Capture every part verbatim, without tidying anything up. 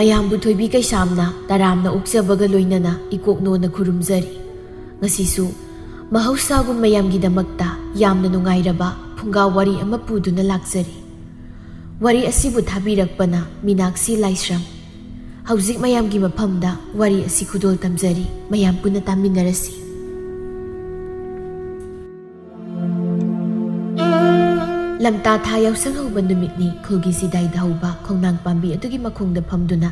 ꯃꯌꯥꯝꯕꯨ ꯊꯣꯏꯕꯤ ꯀꯩꯁꯥꯝꯅ ꯇꯔꯥꯝꯅ ꯑꯣꯛꯆꯕꯒ ꯂꯣꯏꯅꯅ ꯏꯀꯣꯛꯅꯣꯅ ꯈꯨꯔꯨꯝꯖꯔꯤ꯫ ꯉꯁꯤꯁꯨ ꯃꯍꯧꯁꯥꯒꯨꯝ ꯃꯌꯥꯝꯒꯤꯗꯃꯛꯇ ꯌꯥꯝꯅ ꯅꯨꯡꯉꯥꯏꯔꯕ ꯐꯨꯡꯒꯥ ꯋꯥꯔꯤ ꯑꯃ ꯄꯨꯗꯨꯅ ꯂꯥꯛꯆꯔꯤ꯫ ꯋꯥꯔꯤ ꯑꯁꯤꯕꯨ ꯊꯥꯕꯤꯔꯛꯄꯅ ꯃꯤꯅꯥꯛꯁꯤ ꯂꯥꯏꯁ꯭ꯔꯝ꯫ ꯍꯧꯖꯤꯛ ꯃꯌꯥꯝꯒꯤ ꯃꯐꯝꯗ ꯋꯥꯔꯤ ꯑꯁꯤ ꯈꯨꯗꯣꯜ ꯇꯝꯖꯔꯤ, ꯃꯌꯥꯝ ꯄꯨꯟꯅ ꯇꯥꯃꯤꯟꯅꯔꯁꯤ꯫ ꯂꯝꯇꯥ ꯊꯥ ꯌꯥꯎꯁꯪ ꯍꯧꯕ ꯅꯨꯃꯤꯠꯅꯤ꯫ ꯈꯨꯜꯒꯤ ꯁꯤꯗꯥꯏꯗ ꯍꯧꯕ ꯈꯣꯡꯅꯥꯡ ꯄꯥꯝꯕꯤ ꯑꯗꯨꯒꯤ ꯃꯈꯣꯡꯗ ꯐꯝꯗꯨꯅ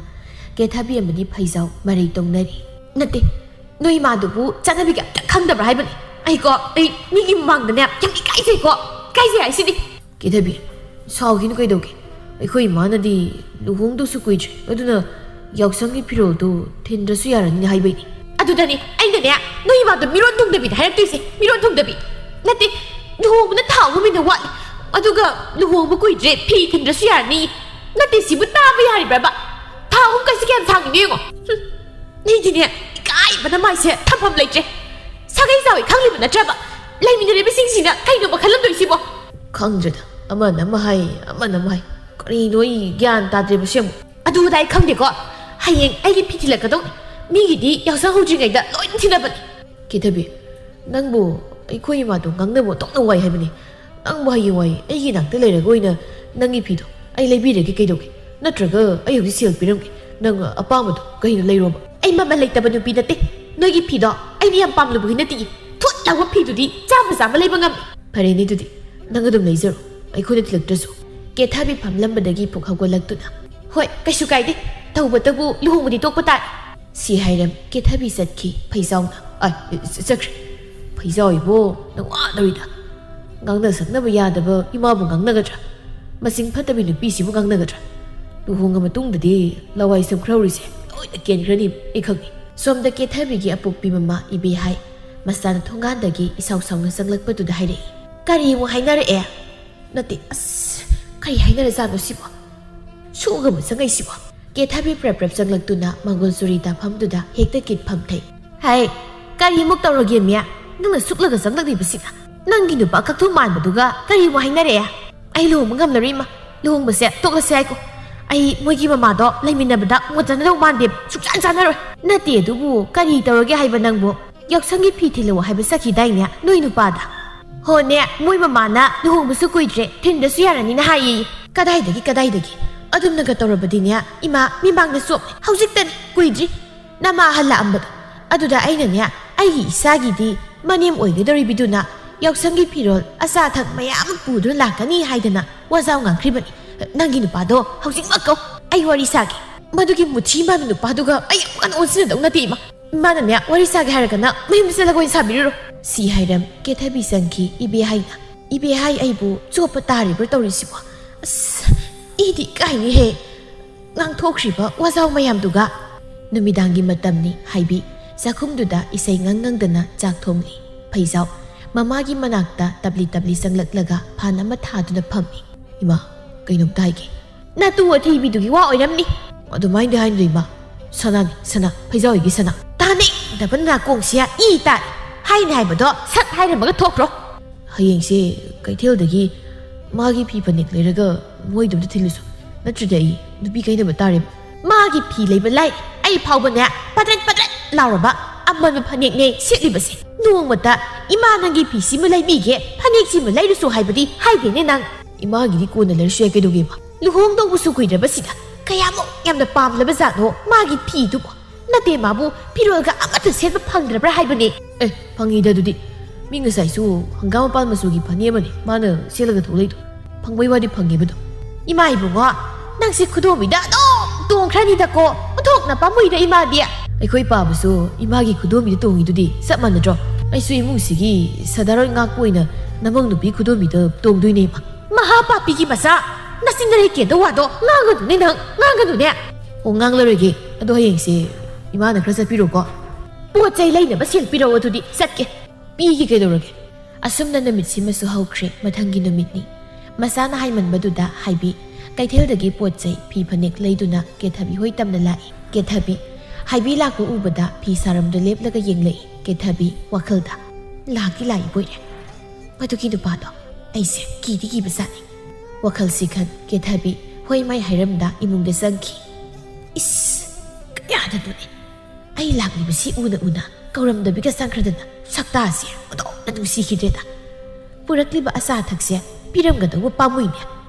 ꯀꯦꯊꯕꯤ ꯑꯃꯗꯤ ꯐꯩꯖꯥꯎ ꯃꯔꯩ ꯇꯧꯅꯔꯤ꯫ "ꯅꯠꯇꯦ, ꯅꯣꯏ ꯏꯃꯥꯗꯨꯕꯨ ꯆꯠꯅꯕꯤꯒ ꯑꯝꯇ ꯈꯪꯗꯕ꯭ꯔꯥ ꯍꯥꯏꯕꯅꯤ? ꯑꯩꯀꯣ, ꯑꯩ ꯃꯤꯒꯤ ꯃꯃꯥꯡꯗꯅꯦ ꯌꯥꯝ ꯏꯀꯥꯏꯖꯩꯀꯣ, ꯏꯀꯥꯏꯖꯩ ꯍꯥꯏꯁꯤꯗꯤ꯫" "ꯀꯦꯊꯕꯤ, ꯁꯥꯎꯈꯤꯅꯨ ꯀꯩꯗꯧꯒꯦ? ꯑꯩꯈꯣꯏ ꯏꯃꯥꯅꯗꯤ ꯂꯨꯍꯣꯡꯗꯧꯁꯨ ꯀꯨꯏꯗ꯭ꯔꯦ, ꯑꯗꯨꯅ ꯌꯥꯎꯁꯪꯒꯤ ꯐꯤꯔꯣꯜꯗꯨ ꯊꯤꯟꯗ꯭ꯔꯁꯨ ꯌꯥꯔꯅꯤꯅ ꯍꯥꯏꯕꯩꯅꯤ꯫" "ꯑꯗꯨꯗꯅꯦ ꯑꯩꯅꯅꯦ ꯅꯣꯏ ꯏꯃꯥꯗꯣ ꯃꯤꯔꯣꯟ ꯊꯨꯡꯗꯕꯤꯗ ꯍꯥꯏꯔꯛꯇꯣꯏꯁꯦ, ꯃꯤꯔꯣꯟ ꯊꯨꯡꯗꯕꯤ꯫ ꯅꯠꯇꯦ, ꯂꯨꯍꯣꯡꯕꯅ ꯊꯥ ꯑꯍꯨꯝ ꯍꯦꯟꯅ ꯋꯥꯠꯂꯤ, ꯑꯗꯨꯒ ꯂꯨꯍꯣꯡꯕ ꯀꯨꯏꯗ꯭ꯔꯦ, ꯐꯤ ꯊꯤꯟꯗ꯭ꯔꯁꯨ ꯌꯥꯔꯅꯤ꯫ ꯅꯠꯇꯦ, ꯁꯤꯕꯨ ꯇꯥꯕ ꯌꯥꯔꯤꯕ꯭ꯔꯕ? ꯊꯥ ꯑꯍꯨꯝ ꯀꯥꯏꯁꯦ ꯀꯌꯥꯝ ꯁꯥꯡꯉꯤꯅꯣ ꯌꯦꯡꯉꯣ꯫" "ꯍꯨꯝ, ꯃꯤꯗꯤꯅꯦ ꯏꯀꯥꯏꯕꯅ ꯃꯥꯏꯁꯦ ꯊꯝꯐꯝ ꯂꯩꯇ꯭ꯔꯦ꯫ ꯁꯥꯒꯩ ꯆꯥꯎꯏ ꯈꯪꯂꯤꯕ ꯅꯠꯇ꯭ꯔꯕ? ꯂꯩꯃꯤꯟꯅꯔꯤꯕꯁꯤꯡꯁꯤꯅ ꯀꯩꯅꯣꯕ ꯈꯜꯂꯝꯗꯣꯏꯁꯤꯕꯣ?" "ꯈꯪꯗ꯭ꯔꯦꯗ, ꯑꯃꯅ ꯑꯃ ꯍꯥꯏ, ꯑꯃꯅ ꯑꯃ ꯍꯥꯏ꯫ ꯀꯔꯤꯅꯣ, ꯑꯩ ꯒ꯭ꯌꯥꯟ ꯇꯥꯗ꯭ꯔꯦꯕ ꯁꯦꯝꯕ꯫" "ꯑꯗꯨ ꯑꯗꯥ ꯑꯩ ꯈꯪꯗꯦꯀꯣ, ꯍꯌꯦꯡ ꯑꯩꯒꯤ ꯐꯤ ꯊꯤꯜꯂꯛꯀꯗꯧꯅꯤ꯫ ꯃꯤꯒꯤꯗꯤ ꯌꯥꯎꯁꯪ ꯍꯧꯗ꯭ꯔꯤꯉꯩꯗ ꯂꯣꯏꯅ ꯊꯤꯜꯂꯕꯅꯤ꯫" "ꯀꯦꯊꯕꯤ, ꯅꯪꯕꯨ ꯑꯩꯈꯣꯏ ꯏꯃꯥꯗꯣ ꯉꯥꯡꯅꯕ ꯑꯣꯟꯊꯣꯛꯅ ꯋꯥꯏ ꯍꯥꯏꯕꯅꯤ꯫ ꯅꯪꯕꯨ ꯍꯌꯦꯡꯋꯥꯏ ꯑꯩꯒꯤ ꯏꯅꯥꯛꯇ ꯂꯩꯔꯒ ꯑꯣꯏꯅ ꯅꯪꯒꯤ ꯐꯤꯗꯣ ꯑꯩ ꯂꯩꯕꯤꯔꯒꯦ ꯀꯩꯗꯧꯒꯦ? ꯅꯠꯇ꯭ꯔꯒ ꯑꯩ ꯍꯧꯖꯤꯛ ꯁꯦꯜ ꯄꯤꯔꯝꯒꯦ, ꯅꯪ ꯑꯄꯥꯝꯕꯗꯣ ꯀꯩꯅꯣ ꯂꯩꯔꯣꯕ꯫" "ꯑꯩ ꯃꯃꯜ ꯂꯩꯇꯕ ꯅꯨꯄꯤ ꯅꯠꯇꯦ꯫ ꯅꯣꯏꯒꯤ ꯐꯤꯗꯣ ꯑꯩꯅ ꯌꯥꯝ ꯄꯥꯝꯂꯨꯕꯒꯤ ꯅꯠꯇꯦ꯫ ꯊꯨꯠ ꯂꯥꯎꯕ ꯐꯤꯗꯨꯗꯤ ꯆꯥꯝꯃ ꯆꯥꯝꯃ ꯂꯩꯕ ꯉꯝꯃꯤ꯫" "ꯐꯔꯦꯅꯦ, ꯑꯗꯨꯗꯤ ꯅꯪ ꯑꯗꯨꯝ ꯂꯩꯖꯔꯣ, ꯑꯩꯈꯣꯏꯅ ꯊꯤꯜꯂꯛꯇ꯭ꯔꯁꯨ꯫" ꯀꯦꯊꯕꯤ ꯐꯝꯂꯝꯕꯗꯒꯤ ꯐꯨꯛ ꯍꯧꯒꯠꯂꯛꯇꯨꯅ, "ꯍꯣꯏ, ꯀꯩꯁꯨ ꯀꯥꯏꯗꯦ, ꯇꯧꯕꯇꯕꯨ ꯂꯨꯍꯣꯡꯕꯗꯤ ꯇꯣꯛꯄ ꯇꯥꯔꯦ꯫" ꯁꯤ ꯍꯥꯏꯔꯝ ꯀꯦꯊꯕꯤ ꯆꯠꯈꯤ꯫ ꯐꯩꯖꯥꯎꯅ, "ꯑ, ꯆꯠꯈ꯭ꯔꯦ꯫ ꯐꯩꯖꯥꯎ ꯏꯕꯣ, ꯅꯪ ꯋꯥꯗꯧꯔꯤꯗ꯫ ꯉꯥꯡꯅ ꯁꯛꯅꯕ ꯌꯥꯗꯕ ꯏꯃꯥꯕꯨ ꯉꯥꯡꯅꯒꯗ꯭ꯔꯥ? ꯃꯁꯤꯡ ꯐꯠꯇꯕꯤ ꯅꯨꯄꯤꯁꯤꯕꯨ ꯉꯥꯡꯅꯒꯗ꯭ꯔꯥ? ꯂꯨꯍꯣꯡꯉ ꯃꯇꯨꯡꯗꯗꯤ ꯂꯋꯥꯏ ꯁꯝꯈ꯭ꯔꯧꯔꯤꯁꯦ ꯂꯣꯏꯅ ꯀꯦꯟꯈ꯭ꯔꯅꯤ, ꯑꯩ ꯈꯪꯉꯤ꯫" ꯁꯣꯝꯗ ꯀꯦꯊꯕꯤꯒꯤ ꯑꯄꯣꯛꯄꯤ ꯃꯃꯥ ꯏꯕꯦꯍꯥꯏ ꯃꯆꯥꯅ ꯊꯣꯡꯒꯥꯟꯗꯒꯤ ꯏꯁꯥꯎ ꯁꯥꯎꯅ ꯆꯪꯂꯛꯄꯗꯨꯗ ꯍꯥꯏꯔꯛꯏ, "ꯀꯔꯤ ꯑꯃꯨꯛ ꯍꯥꯏꯅꯔꯛꯑꯦ?" "ꯅꯠꯇꯦ, ꯑꯁ, ꯀꯔꯤ ꯍꯥꯏꯅꯔꯖꯥꯠꯅꯣ ꯁꯤꯕꯣ? ꯁꯨꯒꯕ ꯆꯪꯉꯛꯏꯁꯤꯕꯣ?" ꯀꯦꯊꯕꯤ ꯄ꯭ꯔꯞ ꯄ꯭ꯔꯞ ꯆꯪꯂꯛꯇꯨꯅ ꯃꯪꯒꯣꯜ ꯆꯨꯔꯤ ꯇꯥꯐꯝꯗꯨꯗ ꯍꯦꯛꯇ ꯀꯤꯠ ꯐꯝꯊꯩ꯫ "ꯍꯥꯏ, ꯀꯔꯤꯃꯨꯛ ꯇꯧꯔꯒꯦ, ꯃꯤꯌꯥ? ꯅꯪꯅ ꯁꯨꯛꯂꯒ ꯆꯪꯂꯛꯂꯤꯕꯁꯤꯅ? ꯅꯪꯒꯤ ꯅꯨꯄꯥ ꯀꯛꯊꯨꯝ ꯃꯥꯟꯕꯗꯨꯒ ꯀꯔꯤꯃꯨꯛ ꯍꯥꯏꯅꯔꯛꯑꯦ? ꯑꯩ ꯂꯨꯍꯣꯡꯕ ꯉꯝꯂꯔꯣꯏ, ꯏꯃꯥ꯫ ꯂꯨꯍꯣꯡꯕꯁꯦ ꯇꯣꯛꯂꯁꯦ ꯍꯥꯏꯀꯣ꯫ ꯑꯩ ꯃꯣꯏꯒꯤ ꯃꯃꯥꯗꯣ ꯂꯩꯃꯤꯟꯅꯕꯗ ꯉꯣꯟꯖꯅꯗꯧ ꯃꯥꯟꯗꯦ, ꯁꯨꯡꯆꯥꯟ ꯆꯥꯟꯅꯔꯣꯏ꯫ ꯅꯠꯇꯦ ꯑꯗꯨꯕꯨ ꯀꯔꯤ ꯇꯧꯔꯒꯦ ꯍꯥꯏꯕ ꯅꯪꯕꯨ? ꯌꯥꯎꯁꯪꯒꯤ ꯐꯤ ꯊꯤꯜꯂꯛꯑꯣ ꯍꯥꯏꯕ ꯆꯠꯈꯤꯗꯥꯏꯅꯦ ꯅꯣꯏ ꯅꯨꯄꯥꯗ? ꯍꯣꯅꯦ, ꯃꯣꯏ ꯃꯃꯥꯅ ꯂꯨꯍꯣꯡꯕꯁꯨ ꯀꯨꯏꯗ꯭ꯔꯦ, ꯊꯤꯟꯗꯁꯨ ꯌꯥꯔꯅꯤꯅ ꯍꯥꯏꯌꯦ꯫ ꯀꯗꯥꯏꯗꯒꯤ, ꯀꯗꯥꯏꯗꯒꯤ? ꯑꯗꯨꯝꯅꯒ ꯇꯧꯔꯕꯗꯤꯅꯦ, ꯏꯃꯥ ꯃꯤꯃꯥꯡꯗ ꯆꯣꯞꯂꯦ꯫ ꯍꯧꯖꯤꯛꯇꯅꯤ, ꯀꯨꯏꯗ꯭ꯔꯤ꯫ ꯅꯃꯥ ꯍꯜꯂꯛꯑꯝꯕꯗꯣ꯫ ꯑꯗꯨꯗ ꯑꯩꯅꯅꯦ, ꯑꯩꯒꯤ ꯏꯆꯥꯒꯤꯗꯤ ꯃꯅꯦꯝ ꯑꯣꯏꯒꯗꯧꯔꯤꯕꯤꯗꯨꯅ ꯌꯥꯎꯁꯪꯒꯤ ꯐꯤꯔꯣꯜ ꯑꯆꯥ ꯑꯊꯛ ꯃꯌꯥꯝ ꯑꯃ ꯄꯨꯗꯨꯅ ꯂꯥꯛꯀꯅꯤ ꯍꯥꯏꯗꯅ ꯋꯥꯖꯥꯎ ꯉꯥꯡꯈ꯭ꯔꯤꯕꯅꯤ꯫ ꯅꯪꯒꯤ ꯅꯨꯄꯥꯗꯣ ꯍꯧꯖꯤꯛꯃꯛ ꯀꯧ, ꯑꯩ ꯋꯥꯔꯤ ꯁꯥꯒꯦ꯫ ꯃꯗꯨꯒꯤ ꯃꯨꯊꯤ ꯃꯥꯟꯕ ꯅꯨꯄꯥꯗꯨꯒ ꯑꯩ ꯑꯃꯨꯛ ꯍꯟꯅ ꯑꯣꯟꯁꯤꯟꯅꯗꯧ ꯅꯠꯇꯦ, ꯏꯃꯥ꯫ ꯏꯃꯥꯅꯅꯦ, ꯋꯥꯔꯤ ꯁꯥꯒꯦ ꯍꯥꯏꯔꯒꯅ ꯃꯌꯨꯝꯗ ꯆꯠꯂꯒ ꯑꯣꯏꯅ ꯁꯥꯕꯤꯔꯨꯔꯣ꯫ ꯁꯤ ꯍꯥꯏꯔꯝ ꯀꯦꯊꯕꯤ ꯆꯪꯈꯤ ꯏꯕꯦꯍꯥꯏꯅ꯫ ꯏꯕꯦꯍꯥꯏ ꯑꯩꯕꯨ ꯆꯣꯞꯄ ꯇꯥꯔꯤꯕ꯭ꯔꯥ ꯇꯧꯔꯤꯁꯤꯕꯣ? ꯑꯁ, ꯏꯗꯤ ꯀꯥꯏꯅꯤꯍꯦ꯫ ꯉꯥꯡꯊꯣꯛꯈ꯭ꯔꯤꯕ ꯋꯥꯖꯥꯎ ꯃꯌꯥꯝꯗꯨꯒ꯫ ꯅꯨꯃꯤꯗꯥꯡꯒꯤ ꯃꯇꯝꯅꯤ ꯍꯥꯏꯕꯤ ꯆꯥꯛꯈꯨꯝꯗꯨꯗ ꯏꯁꯩ ꯉꯪ ꯉꯪꯗꯅ ꯆꯥꯛ ꯊꯣꯡꯂꯤ꯫ ꯐꯩꯖꯥꯎ ꯃꯃꯥꯒꯤ ꯃꯅꯥꯛꯇ ꯇꯞꯂꯤ ꯇꯞꯂꯤ ꯆꯪꯂꯛꯂꯒ ꯐꯥꯟ ꯑꯃ ꯊꯥꯗꯨꯅ ꯐꯝꯃꯤ꯫ ꯏꯃꯥ, ꯀꯩꯅꯣꯝꯇ ꯍꯥꯏꯒꯦ꯫ ꯅꯇꯨ ꯑꯊꯤꯕꯤꯗꯨꯒꯤ ꯋꯥ ꯑꯣꯏꯔꯝꯅꯤ꯫ ꯑꯗꯨꯃꯥꯏꯅꯗꯤ ꯍꯥꯏꯅꯨ ꯏꯃꯥ꯫ ꯁꯅꯥꯅꯤ, ꯁꯅꯥ, ꯐꯩꯖꯥꯎꯒꯤ ꯁꯅꯥ꯫ ꯇꯥꯅꯤꯡꯗꯕ ꯅꯥꯀꯣꯡꯁꯦ ꯏ ꯇꯥꯔꯦ꯫ ꯍꯥꯏꯅꯤ ꯍꯥꯏꯕꯗꯣ ꯁꯠ ꯍꯥꯏꯔꯝꯃꯒ ꯊꯣꯛꯈ꯭ꯔꯣ꯫ ꯍꯌꯦꯡꯁꯦ ꯀꯩꯊꯦꯜꯗꯒꯤ ꯃꯥꯒꯤ ꯐꯤ ꯐꯅꯦꯛ ꯂꯩꯔꯒ ꯃꯣꯏꯗꯨꯝꯇ ꯊꯤꯜꯂꯨꯁꯨ꯫ ꯅꯠꯇ꯭ꯔꯗꯤ ꯑꯩ ꯅꯨꯄꯤ ꯀꯩꯅꯕ ꯇꯥꯔꯦꯕ꯫ ꯃꯥꯒꯤ ꯐꯤ ꯂꯩꯕ ꯂꯥꯏ, ꯑꯩ ꯐꯥꯎꯕꯅꯦ ꯄꯗ꯭ꯔꯠ ꯄꯗ꯭ꯔꯠ ꯂꯥꯎꯔꯕ ꯑꯃꯟꯕ ꯐꯅꯦꯛꯅꯦ ꯁꯦꯠꯂꯤꯕꯁꯦ꯫ ꯅꯣꯡꯃꯇ "ꯏꯃꯥ ꯅꯪꯒꯤ ꯐꯤꯁꯤꯃ ꯂꯩꯕꯤꯒꯦ, ꯐꯅꯦꯛꯁꯤꯃ ꯂꯩꯔꯨꯁꯨ" ꯍꯥꯏꯕꯗꯤ ꯍꯥꯏꯗꯦꯅꯦ ꯅꯪ꯫ ꯏꯃꯥꯒꯤꯗꯤ ꯀꯣꯟꯅ ꯂꯩꯔꯁꯨ ꯌꯥꯏ ꯀꯩꯗꯧꯒꯦꯕ? ꯂꯨꯍꯣꯡꯗꯧꯕꯁꯨ ꯀꯨꯏꯗ꯭ꯔꯕꯁꯤꯗ ꯀꯌꯥꯃꯨꯛ ꯌꯥꯝꯅ ꯄꯥꯝꯂꯕ ꯖꯥꯠꯅꯣ ꯃꯥꯒꯤ ꯐꯤꯗꯨꯕꯨ? ꯅꯠꯇꯦ, ꯃꯥꯕꯨ ꯐꯤꯔꯣꯜꯒ ꯑꯃꯠꯇ ꯁꯦꯠꯄ ꯐꯪꯗ꯭ꯔꯕ꯭ꯔꯥ ꯍꯥꯏꯕꯅꯦ꯫ ꯑꯦ, ꯐꯪꯉꯤꯗ ꯑꯗꯨꯗꯤ꯫ ꯃꯤ ꯉꯁꯥꯏꯁꯨ ꯍꯪꯒꯥꯝ ꯃꯄꯥꯟ ꯃꯆꯨꯒꯤ ꯐꯅꯦꯛ ꯑꯃꯅꯦ ꯃꯥꯅ ꯁꯦꯠꯂꯒ ꯊꯣꯛꯂꯛꯏꯗꯣ꯫ ꯐꯪꯕꯩ ꯋꯥꯗꯤ ꯐꯪꯉꯦꯕꯗꯣ꯫ ꯏꯃꯥ ꯏꯕꯨꯡꯉꯣ, ꯅꯪꯁꯦ ꯈꯨꯗꯣꯝꯕꯤꯗ ꯑꯗꯨꯝ ꯇꯣꯡꯈ꯭ꯔꯅꯤꯗꯀꯣ꯫ ꯑꯣꯟꯊꯣꯛꯅ ꯄꯥꯝꯃꯨꯏꯗ ꯏꯃꯥꯗꯤ꯫ ꯑꯩꯈꯣꯏ ꯄꯥꯕꯁꯨ ꯏꯃꯥꯒꯤ ꯈꯨꯗꯣꯝꯕꯤꯗ ꯇꯣꯡꯉꯤꯗꯨꯗꯤ ꯆꯞ ꯃꯥꯟꯅꯗ꯭ꯔꯣ? ꯑꯩꯁꯨ ꯏꯃꯨꯡꯁꯤꯒꯤ ꯁꯗꯥꯔꯣꯏ ꯉꯥꯛꯄ ꯑꯣꯏꯅ ꯅꯃꯧ ꯅꯨꯄꯤ ꯈꯨꯗꯣꯝꯕꯤꯗ ꯇꯣꯡꯗꯣꯏꯅꯦ ꯏꯃꯥ꯫ ꯃꯍꯥ ꯄꯥꯄꯤꯒꯤ ꯃꯆꯥ, ꯅꯆꯤꯟꯗ ꯂꯩꯀꯦꯟꯗ ꯋꯥꯗꯣ ꯉꯥꯡꯒꯅꯨꯅꯦ ꯅꯪ, ꯉꯥꯡꯒꯅꯨꯅꯦ꯫ ꯑꯣ, ꯉꯥꯡꯂꯔꯣꯏꯒꯦ꯫ ꯑꯗꯣ ꯍꯌꯦꯡꯁꯦ ꯏꯃꯥꯅ ꯈꯔ ꯆꯠꯄꯤꯔꯣꯀꯣ꯫ ꯄꯣꯠ ꯆꯩ ꯂꯩꯅꯕ ꯁꯦꯜ ꯄꯤꯔꯛꯑꯣ, ꯑꯗꯨꯗꯤ ꯆꯠꯀꯦ꯫ ꯄꯤꯒꯦ ꯀꯩꯗꯧꯔꯒꯦ? ꯑꯁꯨꯝꯅ ꯅꯨꯃꯤꯠꯁꯤꯃꯁꯨ ꯍꯧꯈ꯭ꯔꯦ꯫ ꯃꯊꯪꯒꯤ ꯅꯨꯃꯤꯠꯅꯤ꯫ ꯃꯆꯥꯅ ꯍꯥꯏꯃꯟꯕꯗꯨꯗ ꯍꯥꯏꯕꯤ ꯀꯩꯊꯦꯜꯗꯒꯤ ꯄꯣꯠ ꯆꯩ, ꯐꯤ ꯐꯅꯦꯛ ꯂꯩꯗꯨꯅ ꯀꯦꯊꯕꯤ ꯍꯣꯏ ꯇꯝꯅ ꯂꯥꯛꯏ꯫ ꯀꯦꯊꯕꯤ ꯍꯥꯏꯕꯤ ꯂꯥꯛꯄ ꯎꯕꯗ ꯐꯤ ꯁꯥꯔꯝꯗ ꯂꯦꯞꯂꯒ ꯌꯦꯡꯂꯛꯏ꯫ ꯀꯦꯊꯕꯤ ꯋꯥꯈꯜꯗ, "ꯂꯥꯛꯇꯤ ꯂꯥꯛꯏꯕꯣꯏꯔꯦ꯫ ꯃꯗꯨꯒꯤ ꯅꯨꯄꯥꯗꯣ ꯑꯩꯁꯦ ꯀꯤꯗꯤ ꯀꯤꯕ ꯖꯥꯠꯅꯤ"꯫ ꯋꯥꯈꯜꯁꯤ ꯈꯟ ꯀꯦꯊꯕꯤ ꯍꯣꯏ ꯃꯥꯏ ꯍꯥꯏꯔꯝꯗ ꯏꯃꯨꯡꯗ ꯆꯪꯈꯤ꯫ ꯏꯁ! ꯀꯌꯥꯗꯅꯣꯅꯦ? ꯑꯩ ꯂꯥꯛꯂꯤꯕꯁꯤ ꯎꯅ ꯎꯅ ꯀꯧꯔꯝꯗꯕꯤꯒ ꯆꯪꯈ꯭ꯔꯗꯅ ꯁꯛꯇꯥꯁꯦ ꯑꯣꯟꯊꯣꯛꯅ ꯅꯨꯡꯁꯤꯈꯤꯗ꯭ꯔꯦꯗ꯫ ꯄꯨꯔꯛꯂꯤꯕ ꯑꯆꯥ ꯑꯊꯛꯁꯦ ꯄꯤꯔꯝꯒꯗꯧꯕ ꯄꯥꯝꯃꯨꯏꯅꯦ꯫